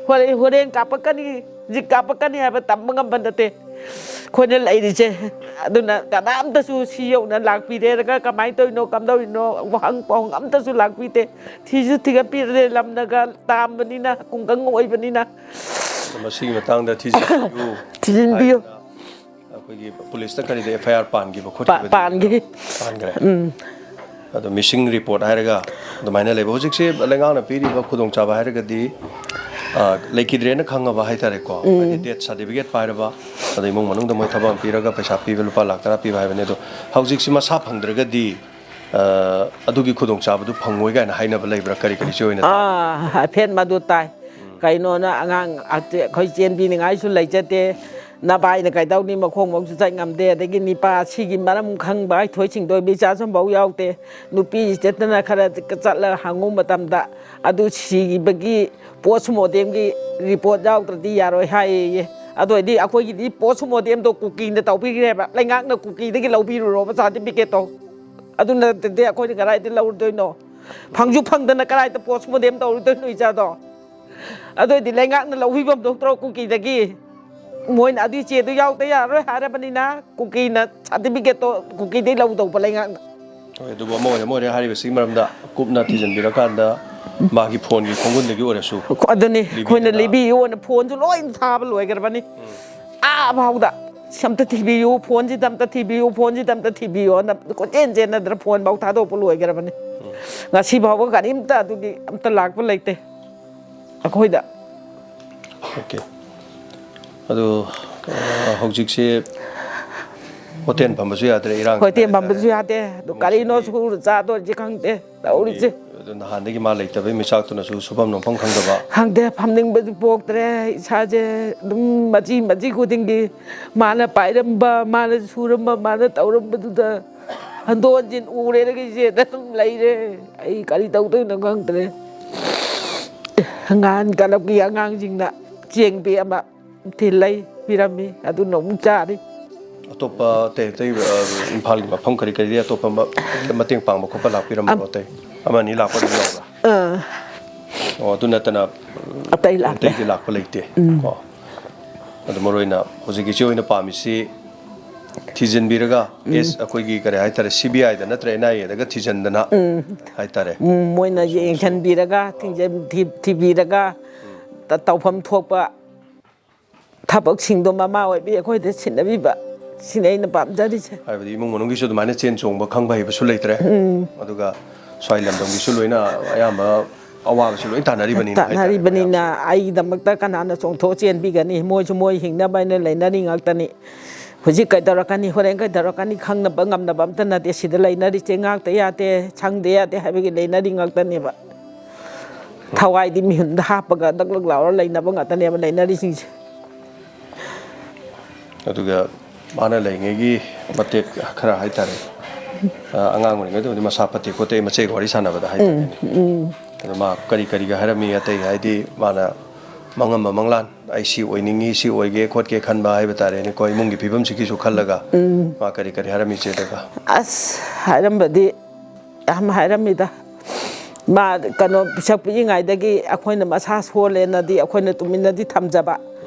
ꯍꯣꯔꯦꯟ, ꯍꯣꯔꯦꯟ ꯀꯥꯞꯄꯛꯀꯅꯤ, ꯍꯧꯖꯤꯛ ꯀꯥꯞꯄꯛꯀꯅꯤ ꯍꯥꯏꯕ ꯇꯝꯕ ꯉꯝꯕ ꯅꯠꯇꯦ ꯑꯩꯈꯣꯏꯅ ꯂꯩꯔꯤꯁꯦ꯫ ꯑꯗꯨꯅ ꯀꯅꯥꯝꯇꯁꯨ ꯁꯤ ꯌꯧꯅ ꯂꯥꯛꯄꯤꯔꯦꯔꯒ ꯀꯃꯥꯏꯅ ꯇꯧꯔꯤꯅꯣ, ꯀꯝꯗꯧꯔꯤꯅꯣ, ꯋꯥꯍꯪ ꯄꯥꯎꯍꯪ ꯑꯝꯇꯁꯨ ꯂꯥꯛꯄꯤꯗꯦ꯫ ꯊꯤꯁꯨ ꯊꯤꯒꯠꯄꯤꯔꯦ, ꯂꯝꯅꯒ ꯇꯥꯝꯕꯅꯤꯅ, ꯈꯨꯡꯒꯪ ꯑꯣꯏꯕꯅꯤꯅ꯫ ꯑꯗꯣ ꯃꯁꯤꯒꯤ ꯃꯇꯥꯡꯗ ꯊꯤꯖꯤꯟꯕꯤꯌꯨ꯫ ꯊꯤꯖꯤꯟꯕꯤꯌꯨ꯫ ꯍꯥꯏꯗꯅ ꯑꯩꯈꯣꯏꯒꯤ ꯄꯨꯂꯤꯁꯇ ꯀꯔꯤꯗ F I R ꯄꯥꯟꯈꯤꯕ ꯄꯥ-, ꯈꯣꯠꯈꯤꯕꯗꯤ ꯄꯥꯟꯈꯤ꯫ ꯄꯥꯟꯈ꯭ꯔꯦ꯫ ꯎꯝ꯫ ꯑꯗꯣ ꯃꯤꯁꯤꯡ ꯔꯤꯄꯣꯔꯠ ꯍꯥꯏꯔꯒ ꯑꯗꯨꯃꯥꯏꯅ ꯂꯩꯕ꯫ ꯍꯧꯖꯤꯛꯁꯦ ꯂꯩꯉꯥꯛꯅ ꯄꯤꯔꯤꯕ ꯈꯨꯗꯣꯡꯆꯥꯕ ꯍꯥꯏꯔꯒꯗꯤ, ꯑ, ꯂꯩꯈꯤꯗ꯭ꯔꯦꯅ ꯈꯪꯉꯕ ꯍꯥꯏꯇꯥꯔꯦꯀꯣ꯫ ꯎꯝ꯫ ꯍꯥꯏꯗꯤ ꯗꯦꯠ ꯁꯥꯔꯇꯤꯐꯤꯀꯦꯠ ꯄꯥꯏꯔꯕ, ꯑꯗꯣ ꯏꯃꯨꯡ ꯃꯅꯨꯡꯗ ꯃꯣꯏ ꯊꯕꯛ ꯑꯃ ꯄꯤꯔꯒ ꯄꯩꯁꯥ ꯄꯤꯕ ꯂꯨꯄꯥ ꯂꯥꯛ ꯇꯔꯥ ꯄꯤꯕ ꯍꯥꯏꯕꯅꯤ꯫ ꯑꯗꯣ ꯍꯧꯖꯤꯛꯁꯤ ꯃꯁꯥ ꯐꯪꯗ꯭ꯔꯒꯗꯤ, ꯑ, ꯑꯗꯨꯒꯤ ꯈꯨꯗꯣꯡꯆꯥꯕꯗꯨ ꯐꯪꯉꯣꯏ ꯀꯥꯏꯅ ꯍꯥꯏꯅꯕ ꯂꯩꯕ꯭ꯔꯥ? ꯀꯔꯤ ꯀꯔꯤ ꯏꯆꯦ ꯑꯣꯏꯅ ꯇꯥ-, ꯑꯥ, ꯍꯥꯏꯐꯦꯠ ꯃꯗꯨ ꯇꯥꯏ꯫ ꯎꯝ꯫ ꯀꯩꯅꯣꯅ ꯑꯉꯥꯡ ꯑꯇ-, ꯑꯩꯈꯣꯏ ꯆꯦꯟꯕꯤꯅꯤꯡꯉꯥꯏꯁꯨ ꯂꯩꯖꯗꯦ꯫ ꯅꯕꯥꯏꯅ ꯀꯩꯗꯧꯅꯤ, ꯃꯈꯣꯡꯃꯛꯁꯨ ꯆꯠ ꯉꯝꯗꯦ꯫ ꯑꯗꯒꯤ ꯅꯤꯄꯥ ꯁꯤꯒꯤ ꯃꯔꯝ ꯈꯪꯕ ꯍꯥꯏ ꯊꯣꯏ ꯁꯤꯡꯗꯣꯏꯕ ꯏꯆꯥꯁꯨ ꯑꯃꯐꯥꯎ ꯌꯥꯎꯗꯦ꯫ ꯅꯨꯄꯤ ꯆꯦꯠꯇꯅ ꯈꯔ ꯆꯠꯂꯒ ꯍꯪꯉꯨ ꯃꯇꯝꯗ, ꯑꯗꯨ ꯁꯤꯕꯒꯤ ꯄꯣꯁꯃꯣꯔꯇꯦꯝꯒꯤ ꯔꯤꯄꯣꯔꯠ ꯌꯥꯎꯗ꯭ꯔꯗꯤ ꯌꯥꯔꯣꯏ ꯍꯥꯏꯌꯦ꯫ ꯑꯗꯨ ꯑꯣꯏꯗꯤ ꯑꯩꯈꯣꯏꯒꯤꯗꯤ ꯄꯣꯁꯃꯣꯔꯇꯦꯝꯗꯣ ꯀꯨꯀꯤꯅ ꯇꯧꯕꯤꯈ꯭ꯔꯦꯕ, ꯂꯩꯉꯥꯛꯅ ꯀꯨꯀꯤꯗꯒꯤ ꯂꯧꯕꯤꯔꯨꯔꯣꯕ ꯁꯥꯔꯇꯤꯐꯤꯀꯦꯠꯇꯣ꯫ ꯑꯗꯨ ꯅꯠꯇꯗꯤ ꯑꯩꯈꯣꯏꯅ ꯀꯗꯥꯏꯗ ꯂꯧꯔꯨꯗꯣꯏꯅꯣ? ꯐꯪꯁꯨ ꯐꯪꯗꯅ ꯀꯗꯥꯏꯗ ꯄꯣꯁꯃꯣꯔꯇꯦꯝ ꯇꯧꯔꯨꯗꯣꯏꯅꯣ ꯏꯆꯥꯗꯣ? ꯑꯗꯨ ꯑꯣꯏꯗꯤ ꯂꯩꯉꯥꯛꯅ ꯂꯧꯕꯤꯐꯝ ꯊꯣꯛꯇ꯭ꯔꯣ ꯀꯨꯀꯤꯗꯒꯤ? ꯃꯣꯏꯅ ꯑꯗꯨꯏ ꯆꯦꯗꯨ ꯌꯥꯎꯗ ꯌꯥꯔꯔꯣꯏ ꯍꯥꯏꯔꯕꯅꯤꯅ, ꯀꯨꯀꯤꯅ ꯁꯥꯔꯇꯤꯐꯤꯀꯦꯠꯇꯣ ꯀꯨꯀꯤꯗꯒꯤ ꯂꯧꯗꯧꯕ ꯂꯩꯉꯥꯛꯅ꯫ ꯍꯣꯏ, ꯑꯗꯨꯕꯨ ꯑꯃ ꯑꯣꯏꯔꯦ, ꯑꯃ ꯑꯣꯏꯔꯦ, ꯍꯥꯏꯔꯤꯕꯁꯤꯒꯤ ꯃꯔꯝꯗ ꯀꯨꯞꯅ ꯊꯤꯖꯤꯟꯕꯤꯔꯀꯥꯟꯗ ꯃꯥꯒꯤ ꯐꯣꯟꯒꯤ ꯈꯣꯡꯒꯨꯟꯗꯒꯤ ꯑꯣꯏꯔꯁꯨ ꯑꯗꯨꯅꯤ, ꯑꯩꯈꯣꯏꯅ ꯂꯤꯕꯤꯗꯅ꯫ ꯂꯤꯕꯤꯌꯨꯅ ꯐꯣꯟꯁꯨ ꯂꯣꯏ ꯊꯥꯕ ꯂꯣꯏꯈ꯭ꯔꯕꯅꯤ꯫ ꯎꯝ꯫ ꯑꯥ ꯐꯥꯎꯗ, "ꯁꯤ ꯑꯝꯇ ꯊꯤꯕꯤꯌꯨ, ꯐꯣꯟꯁꯤꯗ ꯑꯝꯇ ꯊꯤꯕꯤꯌꯨ, ꯐꯣꯟꯁꯤꯗ ꯑꯝꯇ ꯊꯤꯕꯤꯌꯨꯅ" ꯀꯣꯏꯆꯦꯟ ꯆꯦꯟꯅꯗꯅ ꯐꯣꯟ ꯐꯥꯎ ꯊꯥꯗꯣꯛꯄ ꯂꯣꯏꯈ꯭ꯔꯕꯅꯤ꯫ ꯎꯝ꯫ ꯉꯁꯤ ꯐꯥꯎꯕ ꯀꯔꯤꯝꯇ ꯑꯗꯨꯒꯤ ꯑꯝꯇ ꯂꯥꯛꯄ ꯂꯩꯇꯦ ꯑꯩꯈꯣꯏꯗ꯫ ꯑꯣꯀꯦ꯫ ꯑꯗꯨ, ꯑ, ꯍꯧꯖꯤꯛꯁꯦ ꯍꯣꯇꯦꯜ ꯐꯝꯕꯁꯨ ꯌꯥꯗ꯭ꯔꯦ, ꯏꯔꯥꯡ ꯍꯣꯇꯦꯜ ꯍꯥꯏꯇꯥꯔꯦ꯫ ꯐꯝꯕꯁꯨ ꯌꯥꯗꯦ꯫ ꯑꯗꯨ ꯀꯔꯤꯅꯣ ꯁꯨꯔ ꯆꯥꯗꯣꯏꯁꯦ ꯈꯪꯗꯦ ꯇꯧꯔꯤꯁꯦ꯫ ꯑꯗꯨ ꯅꯍꯥꯟꯗꯒꯤ ꯃꯥ ꯂꯩꯇꯕꯩ ꯃꯩꯆꯥꯛꯇꯨꯅꯁꯨ ꯁꯨꯐꯝ ꯅꯣꯝꯐꯝ ꯈꯪꯗꯕ꯫ ꯈꯪꯗꯦ, ꯐꯝꯅꯤꯡꯕꯁꯨ ꯄꯣꯛꯇ꯭ꯔꯦ ꯏꯁꯥꯁꯦ꯫ ꯑꯗꯨꯝ ꯃꯆꯤ ꯃꯆꯤ ꯈꯨꯗꯤꯡꯒꯤ ꯃꯥꯅ ꯄꯥꯏꯔꯝꯕ, ꯃꯥꯅ ꯁꯨꯔꯝꯕ, ꯃꯥꯅ ꯇꯧꯔꯝꯕꯗꯨꯗ ꯍꯟꯗꯣ ꯍꯟꯖꯤꯟ ꯎꯔꯦꯗꯒꯤ ꯏꯆꯦꯗ ꯑꯗꯨꯝ ꯂꯩꯔꯦ꯫ ꯑꯩ ꯀꯔꯤ ꯇꯧꯗꯣꯏꯅꯣ ꯈꯪꯗ꯭ꯔꯦ꯫ ꯉꯍꯥꯟ ꯀꯂꯕꯀꯤ ꯑꯉꯥꯡꯁꯤꯡꯅ ꯆꯦꯡ ꯕꯦꯛ ꯑꯃ ꯊꯤꯜꯂꯩ ꯄꯤꯔꯝꯃꯤ, ꯑꯗꯨꯅ ꯑꯃꯨꯛ ꯆꯥꯔꯤ꯫ ꯑꯇꯣꯞꯄ ꯑꯇꯩ ꯑꯇꯩ, ꯑ, ꯏꯝꯐꯥꯜꯒꯤ ꯃꯐꯝ ꯀꯔꯤ ꯀꯔꯤꯗꯤ ꯑꯇꯣꯞꯄ ꯃ-, ꯃꯇꯦꯡ ꯄꯥꯡꯕ ꯈꯣꯠꯄ ꯂꯥꯛꯄꯤꯔꯝꯕ꯭ꯔꯣ? ꯑꯝ-, ꯑꯇꯩ ꯑꯃ ꯑꯅꯤ ꯂꯥꯛꯄ ꯑꯗꯨꯝ ꯌꯥꯎꯕ꯭ꯔꯥ? ꯑꯥ꯫ ꯑꯣ, ꯑꯗꯨ ꯅꯠꯇꯅ ꯑꯇꯩ ꯂꯥꯛꯇꯦ꯫ ꯑꯇꯩꯗꯤ ꯂꯥꯛꯄ ꯂꯩꯇꯦ꯫ ꯎꯝ꯫ ꯀꯣ꯫ ꯑꯗꯨ ꯃꯔꯨ ꯑꯣꯏꯅ ꯍꯧꯖꯤꯛ ꯏꯆꯦ ꯍꯣꯏꯅ ꯄꯥꯝꯃꯤꯁꯤ ꯊꯤꯖꯤꯟꯕꯤꯔꯒ, ꯎꯝ꯫ ꯑꯦꯁ, ꯑꯩꯈꯣꯏꯒꯤ ꯀꯔꯤ ꯍꯥꯏꯇꯥꯔꯦ, ꯁꯤ ꯕꯤ ꯑꯥꯏꯗ ꯅꯠꯇ꯭ꯔ ꯑꯦꯟ ꯑꯥꯏ ꯑꯦꯗꯒ ꯊꯤꯖꯤꯟꯗꯅ ꯎꯝ꯫ ꯍꯥꯏꯇꯥꯔꯦ꯫ ꯎꯝ, ꯃꯣꯏꯅ ꯌꯦꯡꯁꯤꯟꯕꯤꯔꯒ, ꯊꯤꯡꯖꯤꯟ-, ꯊꯤ-, ꯊꯤꯕꯤꯔꯒ, ꯎꯝ꯫ ꯇ-, ꯇꯧꯐꯝ ꯊꯣꯛꯄ ꯊꯕꯛꯁꯤꯡꯗꯣ ꯃꯃꯥ ꯑꯣꯏꯕꯤ ꯑꯩꯈꯣꯏꯗ ꯁꯤꯟꯅꯕꯤꯕ, ꯁꯤꯅꯤ ꯑꯩꯅ ꯄꯥꯝꯖꯔꯤꯁꯦ꯫ ꯍꯥꯏꯕꯗꯤ ꯏꯃꯨꯡ ꯃꯅꯨꯡꯒꯤꯁꯨ ꯑꯗꯨꯃꯥꯏꯅ ꯆꯦꯟ ꯆꯣꯡꯕ ꯈꯪꯕ ꯍꯩꯕꯁꯨ ꯂꯩꯇ꯭ꯔꯦ꯫ ꯎꯝ꯫ ꯑꯗꯨꯒ ꯁ꯭ꯋꯥꯏ ꯂꯝꯗꯝꯒꯤꯁꯨ ꯂꯣꯏꯅ ꯑꯌꯥꯝꯕ ꯑꯋꯥꯕꯁꯨ ꯂꯣꯏ ꯇꯥꯟꯅꯔꯤꯕꯅꯤꯅ ꯍꯥꯏꯇꯥꯔꯦ, ꯇꯥꯟꯅꯔꯤꯕꯅꯤꯅ ꯃꯌꯥꯝꯁꯦ꯫ ꯑꯩꯒꯤꯗꯃꯛꯇ ꯀꯅꯥꯅ ꯆꯣꯡꯊꯣꯛ ꯆꯦꯟꯕꯤꯒꯅꯤ? ꯃꯣꯏꯁꯨ ꯃꯣꯏ ꯍꯤꯡꯅꯕ ꯍꯥꯏꯅ ꯂꯩꯅꯔꯤ ꯉꯥꯛꯇꯅꯤ꯫ ꯍꯧꯖꯤꯛ ꯀꯩꯗꯧꯔꯛꯀꯅꯤ, ꯍꯣꯔꯦꯟ ꯀꯩꯗꯧꯔꯛꯀꯅꯤ ꯈꯪꯅꯕ ꯉꯝꯅꯕ ꯑꯝꯇ ꯅꯠꯇꯦ ꯁꯤꯗ ꯂꯩꯅꯔꯤꯁꯦ꯫ ꯉꯥꯛꯇ ꯌꯥꯗꯦ, ꯁꯪꯗ ꯌꯥꯗꯦ ꯍꯥꯏꯕꯒꯤ ꯂꯩꯅꯔꯤ ꯉꯥꯛꯇꯅꯦꯕ꯫ ꯊꯋꯥꯏꯗꯤ ꯃꯤꯍꯨꯟꯗ ꯍꯥꯞꯄꯒ ꯗꯛ ꯗꯛ ꯂꯥꯎꯔ ꯂꯩꯅꯕ ꯉꯥꯛꯇꯅꯦꯕ ꯂꯩꯅꯔꯤꯁꯤꯡꯁꯦ꯫ ꯑꯗꯨꯒ ꯃꯥꯅ ꯂꯩꯔꯤꯉꯩꯒꯤ ꯃꯇꯦꯛ ꯈꯔ ꯍꯥꯏꯇꯥꯔꯦ, ꯑ, ꯑꯉꯥꯡ ꯑꯣꯏꯔꯤꯉꯩꯗꯕꯨꯗꯤ ꯃꯁꯥ ꯐꯠꯇꯦ ꯈꯣꯠꯇꯦ, ꯃꯆꯦꯒ ꯋꯥꯔꯤ ꯁꯥꯟꯅꯕꯗ ꯍꯥꯏꯇꯥꯔꯦꯅꯦ꯫ ꯑꯗꯣ ꯃꯥ ꯀꯔꯤ ꯀꯔꯤꯒ ꯍꯥꯏꯔꯝꯃꯤ? ꯑꯇꯩ ꯍꯥꯏꯗꯤ ꯃꯥꯅ ꯃꯪꯉꯝꯕ ꯃꯪꯂꯥꯟ, "ꯑꯩ ꯁꯤ ꯑꯣꯏꯅꯤꯡꯉꯤ, ꯁꯤ ꯑꯣꯏꯒꯦ ꯈꯣꯠꯀꯦ" ꯈꯟꯕ ꯍꯥꯏꯕ ꯇꯥꯔꯦꯅꯦꯀꯣ, ꯏꯃꯨꯡꯒꯤ ꯐꯤꯕꯝꯁꯤꯒꯤꯁꯨ ꯈꯜꯂꯒ ꯃꯥ ꯀꯔꯤ ꯀꯔꯤ ꯍꯥꯏꯔꯝꯃꯤ ꯏꯆꯦꯗꯒ? ꯑꯁ, ꯍꯥꯏꯔꯝꯕꯗꯤ ꯌꯥꯝ ꯍꯥꯏꯔꯝꯃꯤꯗ꯫ ꯃꯥ ꯀꯩꯅꯣ ꯄꯤꯁꯛ ꯄꯤꯛꯏꯉꯩꯗꯒꯤ ꯑꯩꯈꯣꯏꯅ ꯃꯁꯥ ꯁꯣꯜꯂꯦꯅꯗꯤ ꯑꯩꯈꯣꯏꯅ ꯇꯨꯃꯤꯟꯅꯗꯤ ꯊꯝꯖꯕ꯫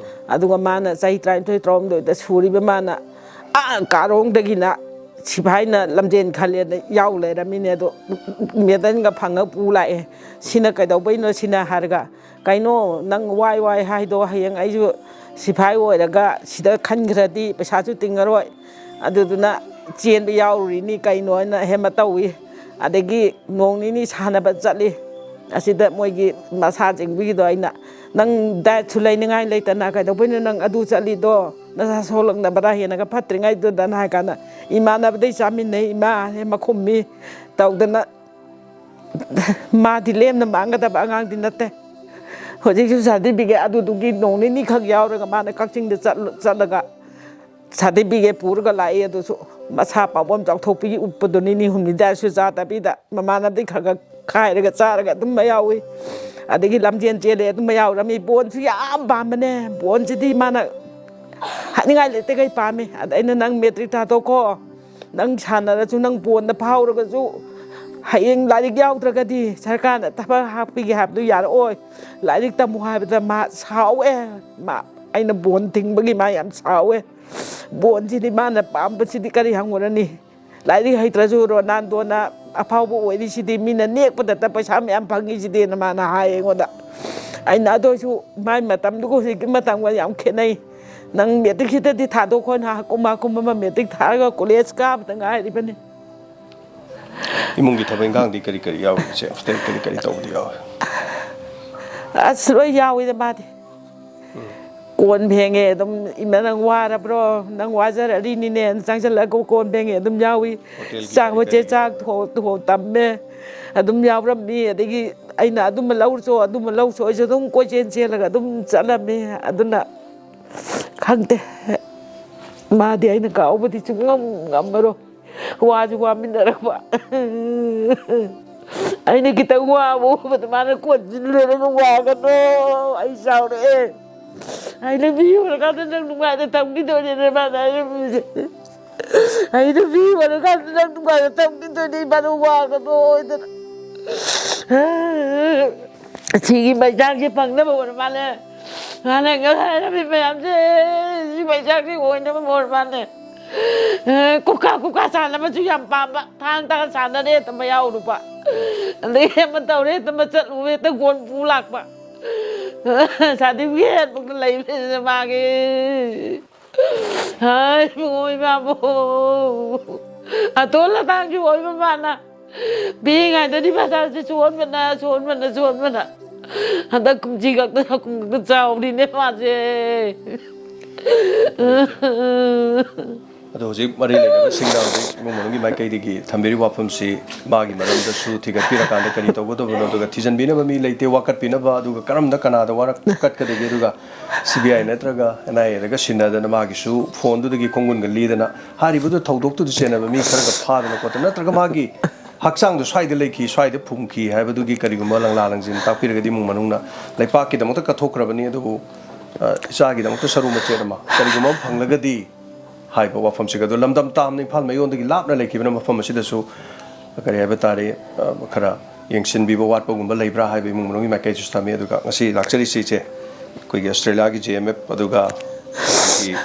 ꯑꯗꯨꯒ ꯃꯥꯅ ꯆꯍꯤ ꯇꯔꯥꯅꯤꯊꯣꯏ, ꯇꯔꯥꯍꯨꯝꯗꯣꯏꯗ ꯁꯨꯔꯤꯕ ꯃꯥꯅ ꯑꯥ ꯀꯥꯔꯣꯡꯗꯒꯤꯅ ꯁꯤꯐꯥꯏꯅ ꯂꯝꯖꯦꯟ ꯈꯜꯂꯦꯅ ꯌꯥꯎ ꯂꯩꯔꯝꯃꯤꯅꯦ꯫ ꯑꯗꯣ ꯃꯦꯗꯜꯒ ꯐꯪꯉ ꯄꯨ ꯂꯥꯛꯑꯦ꯫ ꯁꯤꯅ ꯀꯩꯗꯧꯕꯩꯅꯣ ꯁꯤꯅ ꯍꯥꯏꯔꯒ, "ꯀꯩꯅꯣ ꯅꯪ ꯋꯥꯏ ꯋꯥꯏ ꯍꯥꯏꯗꯣ, ꯍꯌꯦꯡ ꯑꯩꯁꯨ ꯁꯤꯐꯥꯏ ꯑꯣꯏꯔꯒ ꯁꯤꯗ ꯈꯟꯈ꯭ꯔꯗꯤ ꯄꯩꯁꯥꯁꯨ ꯇꯤꯡꯉꯔꯣꯏ, ꯑꯗꯨꯗꯨꯅ ꯆꯦꯟꯕ ꯌꯥꯎꯔꯨꯔꯤꯅꯤ ꯀꯩꯅꯣ" ꯍꯥꯏꯅ ꯍꯦꯃ ꯇꯧꯏ꯫ ꯑꯗꯒꯤ ꯅꯣꯡ ꯅꯤꯅꯤ ꯁꯥꯟꯅꯕ ꯆꯠꯂꯤ꯫ ꯑꯁꯤꯗ ꯃꯣꯏꯒꯤ ꯃꯁꯥ ꯆꯤꯡꯕꯒꯤꯗꯣ ꯑꯩꯅ, "ꯅꯪ ꯗꯥꯏꯠꯁꯨ ꯂꯩꯅꯤꯡꯉꯥꯏ ꯂꯩꯇꯅ ꯀꯩꯗꯧꯕꯩꯅꯣ ꯅꯪ ꯑꯗꯨ ꯆꯠꯂꯤꯗꯣ? ꯅꯁꯥ ꯁꯣꯛꯂꯛꯅꯕꯔꯥ ꯍꯦꯟꯅꯒ ꯐꯠꯇ꯭ꯔꯤꯉꯩꯗꯨꯗꯅ" ꯍꯥꯏ ꯀꯥꯟꯗ, "ꯏꯃꯥꯟꯅꯕꯗꯩ ꯆꯥꯃꯤꯟꯅꯩ ꯏꯃꯥ" ꯍꯦ ꯃꯈꯨꯝꯃꯤ ꯇꯧꯗꯅ꯫ ꯃꯥꯗꯤ ꯂꯦꯝꯅ ꯃꯥꯡꯒꯗꯕ ꯑꯉꯥꯡꯗꯤ ꯅꯠꯇꯦ꯫ ꯍꯧꯖꯤꯛꯁꯨ ꯁꯥꯔꯇꯤꯐꯤꯀꯦꯠ ꯑꯗꯨꯗꯨꯒꯤ ꯅꯣꯡ ꯅꯤꯅꯤꯈꯛ ꯌꯥꯎꯔꯒ ꯃꯥꯅ ꯀꯛꯆꯤꯡꯗ ꯆꯠꯂ-, ꯆꯠꯂꯒ ꯁꯥꯔꯇꯤꯐꯤꯀꯦꯠ ꯄꯨꯔꯒ ꯂꯥꯛꯏ꯫ ꯑꯗꯨꯁꯨ ꯃꯁꯥ ꯄꯥꯎꯕꯝ ꯆꯥꯎꯊꯣꯛꯄꯒꯤ ꯎꯠꯄꯗꯣ, ꯅꯤꯅꯤ ꯍꯨꯝꯅꯤ ꯗꯥꯏꯠꯁꯨ ꯆꯥꯗꯕꯤꯗ ꯃꯃꯥꯟꯅꯕꯗꯤ ꯈꯔ ꯈꯔ ꯈꯥꯏꯔꯒ ꯆꯥꯔꯒ ꯑꯗꯨꯝ ꯌꯥꯎꯏ꯫ ꯑꯗꯒꯤ ꯂꯝꯖꯦꯟ ꯆꯦꯜꯂꯦ ꯑꯗꯨꯝ ꯌꯥꯎꯔꯝꯃꯤ꯫ ꯕꯣꯟꯁꯨ ꯌꯥꯝ ꯄꯥꯝꯕꯅꯦ꯫ ꯕꯣꯟꯁꯤꯗꯤ ꯃꯥꯅ ꯍꯥꯏꯅꯤꯡꯉꯥꯏ ꯂꯩꯇꯈꯩ ꯄꯥꯝꯃꯤ꯫ ꯑꯗ ꯑꯩꯅ, "ꯅꯪ ꯃꯦꯇ꯭ꯔꯤꯛ ꯊꯥꯗꯣꯛꯀꯣ, ꯅꯪ ꯁꯥꯟꯅꯔꯁꯨ, ꯅꯪ ꯕꯣꯟꯗ ꯐꯥꯎꯔꯒꯁꯨ, ꯍꯌꯦꯡ ꯂꯥꯏꯔꯤꯛ ꯌꯥꯎꯗ꯭ꯔꯒꯗꯤ ꯁꯔꯀꯥꯔꯅ ꯊꯕꯛ ꯍꯥꯞꯄꯤꯒꯦ ꯍꯥꯏꯕꯗꯨ ꯌꯥꯔꯛꯑꯣꯏ꯫ ꯂꯥꯏꯔꯤꯛ ꯇꯝꯃꯨ" ꯍꯥꯏꯕꯗ ꯃꯥ ꯁꯥꯎꯋꯦ꯫ ꯃꯥ, ꯑꯩꯅ ꯕꯣꯟ ꯊꯤꯡꯕꯒꯤ ꯃꯥ ꯌꯥꯝ ꯁꯥꯎꯋꯦ꯫ ꯕꯣꯟꯁꯤꯗꯤ ꯃꯥꯅ ꯄꯥꯝꯕꯁꯤꯗꯤ ꯀꯔꯤ ꯍꯪꯉꯨꯔꯅꯤ? ꯂꯥꯏꯔꯤꯛ ꯍꯩꯇ꯭ꯔꯁꯨ ꯔꯣꯅꯥꯜꯗꯣꯅ ꯑꯐꯥꯎꯕ ꯑꯣꯏꯔꯤꯁꯤꯗꯤ, ꯃꯤꯅ ꯅꯦꯛꯄꯗꯇ ꯄꯩꯁꯥ ꯃꯌꯥꯝ ꯐꯪꯉꯤꯁꯤꯗꯤꯅ ꯃꯥꯅ ꯍꯥꯏ ꯑꯩꯉꯣꯟꯗ꯫ ꯑꯩꯅ, "ꯑꯗꯨ ꯑꯣꯏꯁꯨ ꯃꯥꯏ ꯃꯇꯝꯗꯨꯒ ꯍꯧꯖꯤꯛꯀꯤ ꯃꯇꯝꯒ ꯌꯥꯝ ꯈꯦꯠꯅꯩ꯫ ꯅꯪ ꯃꯦꯇ꯭ꯔꯤꯛꯁꯤꯗꯗꯤ ꯊꯥꯗꯣꯛꯈꯣ", ꯅꯍꯥꯟ ꯀꯨꯝ ꯀꯨꯝ ꯑꯃ ꯃꯦꯇ꯭ꯔꯤꯛ ꯊꯥꯔꯒ ꯀꯣꯂꯦꯖ ꯀꯥꯕꯗ ꯉꯥꯏꯔꯤꯕꯅꯤ꯫ ꯏꯃꯨꯡꯒꯤ ꯊꯕꯛ ꯏꯪꯈꯥꯡꯗꯤ ꯀꯔꯤ ꯀꯔꯤ ꯌꯥꯎꯔꯤ ꯏꯆꯦ? ꯍꯣꯁꯇꯦꯜ ꯀꯔꯤ ꯀꯔꯤ ꯇꯧꯕꯗꯤ ꯌꯥꯎꯔꯤ? ꯑꯁ, ꯂꯣꯏ ꯌꯥꯎꯋꯤꯗ ꯃꯥꯗꯤ꯫ ꯀꯣꯟ ꯐꯦꯡꯉꯦ ꯑꯗꯨꯝ, "ꯏꯃꯥ ꯅꯪ ꯋꯥꯔꯕ꯭ꯔꯣ? ꯅꯪ ꯋꯥꯖꯔꯛꯂꯤꯅꯤꯅꯦ" ꯆꯪꯁꯤꯜꯂꯒ ꯀꯣꯟ ꯐꯦꯡꯉꯦ ꯑꯗꯨꯝ ꯌꯥꯎꯏ꯫ ꯍꯣꯇꯦꯜꯒꯤ ꯆꯥꯛ ꯀꯔꯤ ꯃꯆꯦ ꯀꯔꯤ? ꯆꯥꯛ ꯊꯣꯡ ꯊꯣꯡ ꯇꯝꯃꯦ꯫ ꯑꯗꯨꯝ ꯌꯥꯎꯔꯝꯃꯤ꯫ ꯑꯗꯒꯤ ꯑꯩꯅ "ꯑꯗꯨꯃ ꯂꯧꯔꯨꯆꯣ, ꯑꯗꯨꯃ ꯂꯧꯔꯨꯆꯣ", ꯑꯩꯁꯨ ꯑꯗꯨꯝ ꯀꯣꯏꯆꯦꯟ ꯆꯦꯜꯂꯒ ꯑꯗꯨꯝ ꯆꯠꯂꯝꯃꯤ꯫ ꯑꯗꯨꯅ ꯈꯪꯗꯦ꯫ ꯃꯥꯗꯤ ꯑꯩꯅ ꯀꯥꯎꯕꯗꯤ ꯁꯨꯡꯉꯝ ꯉꯝꯃꯔꯣꯏ꯫ ꯋꯥꯁꯨ ꯋꯥꯃꯤꯟꯅꯔꯛꯄ꯫ ꯑꯩꯅ ꯈꯤꯇꯪ ꯋꯥꯕ ꯎꯕꯗ ꯃꯥꯅ ꯀꯣꯟꯁꯤꯜꯂꯦ, "ꯅꯪ ꯋꯥꯒꯅꯣ, ꯑꯩ ꯆꯥꯎꯔꯛꯑꯦ꯫ ꯑꯩꯅ ꯃꯤ ꯑꯣꯏꯔꯀꯥꯟꯗ ꯅꯪ ꯅꯨꯡꯉꯥꯏꯅ ꯊꯝꯈꯤꯗꯣꯏꯅꯦ", ꯃꯥꯅ ꯍꯥꯏꯔꯝꯃꯤꯁꯦ꯫ "ꯑꯩꯅ ꯃꯤ ꯑꯣꯏꯔꯀꯥꯟꯗ ꯅꯪ ꯅꯨꯡꯉꯥꯏꯅ ꯊꯝꯈꯤꯗꯣꯏꯅꯦ, ꯏꯃꯥꯅ ꯋꯥꯒꯅꯣ" ꯍꯥꯏꯗꯅ꯫ ꯁꯤꯒꯤ ꯃꯩꯆꯥꯛꯁꯦ ꯐꯪꯅꯕ ꯑꯣꯏꯔ ꯃꯥꯜꯂꯦ꯫ ꯃꯥꯅ ꯉꯁꯥꯏ ꯍꯥꯏꯔꯝꯃꯤ ꯃꯌꯥꯝꯁꯦ, ꯁꯤ ꯃꯩꯆꯥꯛꯁꯦ ꯑꯣꯏꯅꯕ ꯑꯣꯏꯔ ꯃꯥꯜꯂꯦ꯫ ꯑꯦ, ꯀꯨꯀꯥ ꯀꯨꯀꯥ ꯁꯥꯟꯅꯕꯁꯨ ꯌꯥꯝ ꯄꯥꯝꯕ꯫ ꯊꯥꯡ ꯇꯥ ꯁꯥꯟꯅꯔꯦ, ꯍꯦꯛꯇ ꯃꯌꯥꯎ ꯂꯨꯄꯥ꯫ ꯑꯗꯩ ꯑꯃ ꯇꯧꯔꯦ, ꯍꯦꯛꯇ ꯃꯆꯠ ꯎꯔꯦ, ꯍꯦꯛꯇ ꯒꯣꯟ ꯄꯨ ꯂꯥꯛꯄ꯫ ꯁꯥꯔꯇꯤꯐꯤꯀꯦꯠ ꯐꯥꯎꯗ ꯂꯩꯕꯁꯤꯗ ꯃꯥꯒꯤ꯫ ꯍꯥꯏ, ꯏꯕꯨꯡꯉꯣ, ꯏꯃꯥꯕꯣ꯫ ꯑꯇꯣꯜ ꯑꯇꯥꯡꯁꯨ ꯑꯣꯏꯕ ꯃꯥꯅ꯫ ꯄꯤꯛꯏꯉꯩꯗꯗꯤ ꯃꯁꯥꯁꯦ ꯁꯣꯟꯕꯅ, ꯁꯣꯟꯕꯅ, ꯁꯣꯟꯕꯅ꯫ ꯍꯟꯗꯛ ꯀꯨꯝꯁꯤ ꯈꯛꯇ, ꯀꯨꯝ ꯈꯛꯇ ꯆꯥꯎꯔꯤꯅꯦ ꯃꯥꯁꯦ꯫ ꯑꯗꯣ ꯍꯧꯖꯤꯛ ꯃꯔꯤ ꯂꯩꯅꯕꯁꯤꯡꯅ ꯍꯧꯖꯤꯛ ꯏꯃꯨꯡ ꯃꯅꯨꯡꯒꯤ ꯃꯥꯏꯀꯩꯗꯒꯤ ꯊꯝꯕꯤꯔꯤꯕ ꯋꯥꯐꯝꯁꯤ ꯃꯥꯒꯤ ꯃꯔꯝꯗꯁꯨ ꯊꯤꯒꯠꯄꯤꯔꯀꯥꯟꯗ ꯀꯔꯤ ꯇꯧꯒꯗꯕꯅꯣ, ꯑꯗꯨꯒ ꯊꯤꯖꯤꯟꯕꯤꯅꯕ ꯃꯤ ꯂꯩꯇꯦ, ꯋꯥꯀꯠꯄꯤꯅꯕ, ꯑꯗꯨꯒ ꯀꯔꯝꯅ ꯀꯅꯥꯗ ꯋꯥꯔꯛ-, ꯋꯥꯀꯠꯀꯗꯒꯦ, ꯑꯗꯨꯒ ꯁꯤ ꯕꯤ ꯑꯥꯏ ꯅꯠꯇ꯭ꯔꯒ ꯑꯦꯟ ꯑꯥꯏ ꯑꯦꯗꯒ ꯁꯤꯟꯅꯗꯅ ꯃꯥꯒꯤꯁꯨ ꯐꯣꯟꯗꯨꯗꯒꯤ ꯈꯣꯡꯒꯨꯟꯒ ꯂꯤꯗꯅ ꯍꯥꯏꯔꯤꯕꯗꯨ ꯊꯧꯗꯣꯛꯇꯨꯗ ꯆꯦꯟꯅꯕ ꯃꯤ ꯈꯔꯒ ꯐꯥꯗꯅ ꯈꯣꯠꯇꯅ ꯅꯠꯇ꯭ꯔꯒ ꯃꯥꯒꯤ ꯍꯛꯆꯥꯡꯗꯣ ꯁ꯭ꯋꯥꯏꯗ ꯂꯩꯈꯤ, ꯁ꯭ꯋꯥꯏꯗ ꯐꯨꯝꯈꯤ ꯍꯥꯏꯕꯗꯨꯒꯤ ꯀꯔꯤꯒꯨꯝꯕ ꯂꯪꯂꯥ ꯂꯪꯖꯤꯟ ꯇꯥꯛꯄꯤꯔꯒꯗꯤ ꯏꯃꯨꯡ ꯃꯅꯨꯡꯅ ꯂꯩꯄꯥꯛꯀꯤꯗꯃꯛꯇ ꯀꯠꯊꯣꯛꯈ꯭ꯔꯕꯅꯤ, ꯑꯗꯨꯕꯨ, ꯑ, ꯏꯆꯥꯒꯤꯗꯃꯛꯇ ꯁꯔꯨ ꯃꯆꯦꯠ ꯑꯃ ꯀꯔꯤꯒꯨꯝꯕ ꯑꯃ ꯐꯪꯂꯒꯗꯤ ꯍꯥꯏꯕ ꯋꯥꯐꯝꯁꯤꯒ ꯑꯗꯨ ꯂꯝꯗꯝ ꯇꯥꯝꯅ ꯏꯝꯐꯥꯜ ꯃꯌꯣꯟꯗꯒꯤ ꯂꯥꯞꯅ ꯂꯩꯈꯤꯕꯅ ꯃꯐꯝ ꯑꯁꯤꯗꯁꯨ ꯀꯔꯤ ꯍꯥꯏꯕ ꯇꯥꯔꯦ, ꯑ, ꯈꯔ ꯌꯦꯡꯁꯤꯟꯕꯤꯕ ꯋꯥꯠꯄꯒꯨꯝꯕ ꯂꯩꯕ꯭ꯔꯥ ꯍꯥꯏꯕ ꯏꯃꯨꯡ ꯃꯅꯨꯡꯒꯤ ꯃꯥꯏꯀꯩꯗꯁꯨ ꯊꯝꯃꯤ꯫ ꯑꯗꯨꯒ ꯉꯁꯤ ꯂꯥꯛꯆꯔꯤꯁꯤ ꯏꯆꯦ, ꯑꯩꯈꯣꯏꯒꯤ ꯑꯁꯇ꯭ꯔꯦꯂꯤꯌꯥꯒꯤ ꯖꯤ ꯑꯦꯝ ꯑꯦꯐ, ꯑꯗꯨꯒ ꯑꯩꯈꯣꯏꯒꯤ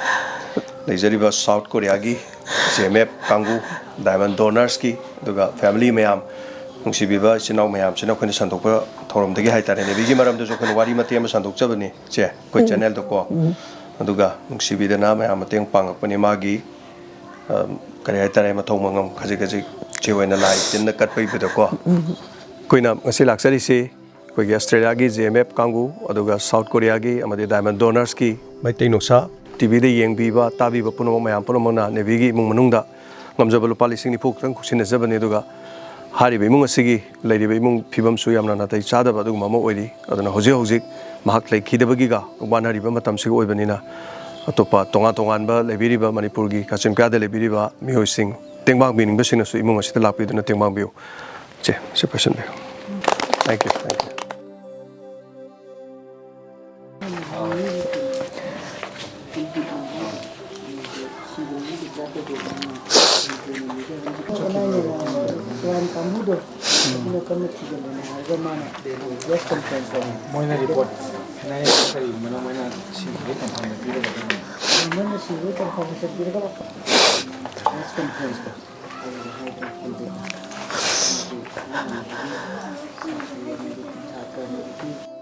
ꯂꯩꯖꯔꯤꯕ ꯁꯥꯎꯠ ꯀꯣꯔꯤꯌꯥꯒꯤ ꯖꯤ ꯑꯦꯝ ꯑꯦꯐ ꯀꯥꯡꯕꯨ, ꯗꯥꯏꯃꯟ ꯗꯣꯅꯔꯁꯀꯤ, ꯑꯗꯨꯒ ꯐꯦꯃꯤꯂꯤ ꯃꯌꯥꯝ, ꯅꯨꯡꯁꯤꯕꯤꯕ ꯏꯆꯤꯟ ꯏꯅꯥꯎ ꯃꯌꯥꯝꯁꯤꯅ ꯑꯩꯈꯣꯏꯅ ꯁꯟꯗꯣꯛꯄ ꯊꯧꯔꯝꯗꯒꯤ ꯍꯥꯏꯇꯥꯔꯦ, ꯅꯦꯚꯤꯒꯤ ꯃꯔꯝꯗꯁꯨ ꯑꯩꯈꯣꯏꯅ ꯋꯥꯔꯤ ꯃꯇꯦꯛ ꯑꯃ ꯁꯟꯗꯣꯛꯆꯕꯅꯤ ꯏꯆꯦ, ꯑꯩꯈꯣꯏ ꯎꯝ꯫ ꯆꯦꯅꯦꯜꯗꯀꯣ꯫ ꯎꯝ꯫ ꯑꯗꯨꯒ ꯅꯨꯡꯁꯤꯕꯤꯗꯅ ꯃꯌꯥꯝ ꯃꯇꯦꯡ ꯄꯥꯡꯉꯛꯄꯅꯤ꯫ ꯃꯥꯒꯤ, ꯑ, ꯀꯔꯤ ꯍꯥꯏꯇꯥꯔꯦ, ꯃꯊꯧ ꯃꯉꯝ ꯈꯖꯤꯛ ꯈꯖꯤꯛ ꯏꯆꯦ ꯍꯣꯏꯅ ꯂꯥꯏ ꯇꯤꯟꯅ ꯀꯠꯄꯩꯗꯨꯗꯀꯣ꯫ ꯎꯝ꯫ ꯑꯩꯈꯣꯏꯅ ꯉꯁꯤ ꯂꯥꯛꯆꯔꯤꯁꯤ ꯑꯩꯈꯣꯏꯒꯤ ꯑꯁꯇ꯭ꯔꯦꯂꯤꯌꯥꯒꯤ ꯖꯤ ꯑꯦꯝ ꯑꯦꯐ ꯀꯥꯡꯕꯨ, ꯑꯗꯨꯒ ꯁꯥꯎꯠ ꯀꯣꯔꯤꯌꯥꯒꯤ ꯑꯃꯗꯤ ꯗꯥꯏꯃꯟ ꯗꯣꯅꯔꯁꯀꯤ ꯃꯩꯇꯩ ꯅꯨꯡꯁꯥ ꯇꯤ ꯚꯤꯗ ꯌꯦꯡꯕꯤꯕ, ꯇꯥꯕꯤꯕ ꯄꯨꯝꯅꯃꯛ, ꯃꯌꯥꯝ ꯄꯨꯝꯅꯃꯛꯅ ꯅꯦꯚꯤꯒꯤ ꯏꯃꯨꯡ ꯃꯅꯨꯡꯗ ꯉꯝꯖꯕ ꯂꯨꯄꯥ ꯂꯤꯁꯤꯡ ꯅꯤꯐꯨ ꯈꯛꯇꯪ ꯈꯨꯠꯁꯤꯟꯅꯖꯕꯅꯤ꯫ ꯑꯗꯨꯒ ꯍꯥꯏꯔꯤꯕ ꯏꯃꯨꯡ ꯑꯁꯤꯒꯤ ꯂꯩꯔꯤꯕ ꯏꯃꯨꯡ ꯐꯤꯕꯝꯁꯨ ꯌꯥꯝꯅ ꯅꯥꯇꯩ ꯆꯥꯗꯕ ꯑꯗꯨꯒꯨꯝꯕ ꯑꯃ ꯑꯣꯏꯔꯤ꯫ ꯑꯗꯨꯅ ꯍꯧꯖꯤꯛ ꯍꯧꯖꯤꯛ ꯃꯍꯥꯛ ꯂꯩꯈꯤꯗꯕꯒꯤꯒ ꯋꯥꯅꯔꯤꯕ ꯃꯇꯝꯁꯤꯒ ꯑꯣꯏꯕꯅꯤꯅ, ꯑꯇꯣꯞꯄ ꯇꯣꯉꯥꯟ ꯇꯣꯉꯥꯟꯕ ꯂꯩꯕꯤꯔꯤꯕ ꯃꯅꯤꯄꯨꯔꯒꯤ ꯀꯥꯆꯤꯟ ꯀꯣꯌꯥꯗ ꯂꯩꯕꯤꯔꯤꯕ ꯃꯤꯑꯣꯏꯁꯤꯡ, ꯇꯦꯡꯕꯥꯡꯕꯤꯅꯤꯡꯕꯁꯤꯡꯅꯁꯨ ꯏꯃꯨꯡ ꯑꯁꯤꯗ ꯂꯥꯛꯄꯤꯗꯨꯅ ꯇꯦꯡꯕꯥꯡꯕꯤꯌꯨ꯫ ꯆꯦ, ꯁꯤ ꯄꯥꯏꯁꯟꯕꯤꯌꯨ꯫ Thank you, thank you. ꯃꯣꯏꯅ ꯔꯤꯄꯣꯔꯠ ꯈꯦꯠꯅꯔꯤꯕ ꯀꯔꯤꯒꯨꯝꯕꯅ ꯃꯣꯏꯅ ꯁꯤꯕꯒꯤ ꯀꯟꯐꯥꯝꯗ ꯄꯤꯔꯒꯗꯤ꯫ ꯃꯣꯏꯅ ꯁꯤꯕꯒꯤ ꯀꯟꯐꯥꯝꯗ ꯄꯤꯔꯒ ꯄ꯭ꯔꯦꯁ ꯀꯟꯐꯔꯦꯟꯁꯇ ꯑꯗꯨꯗ ꯍꯥꯏꯕ ꯍꯧꯖꯤꯛ ꯁꯥꯇ꯭ꯔ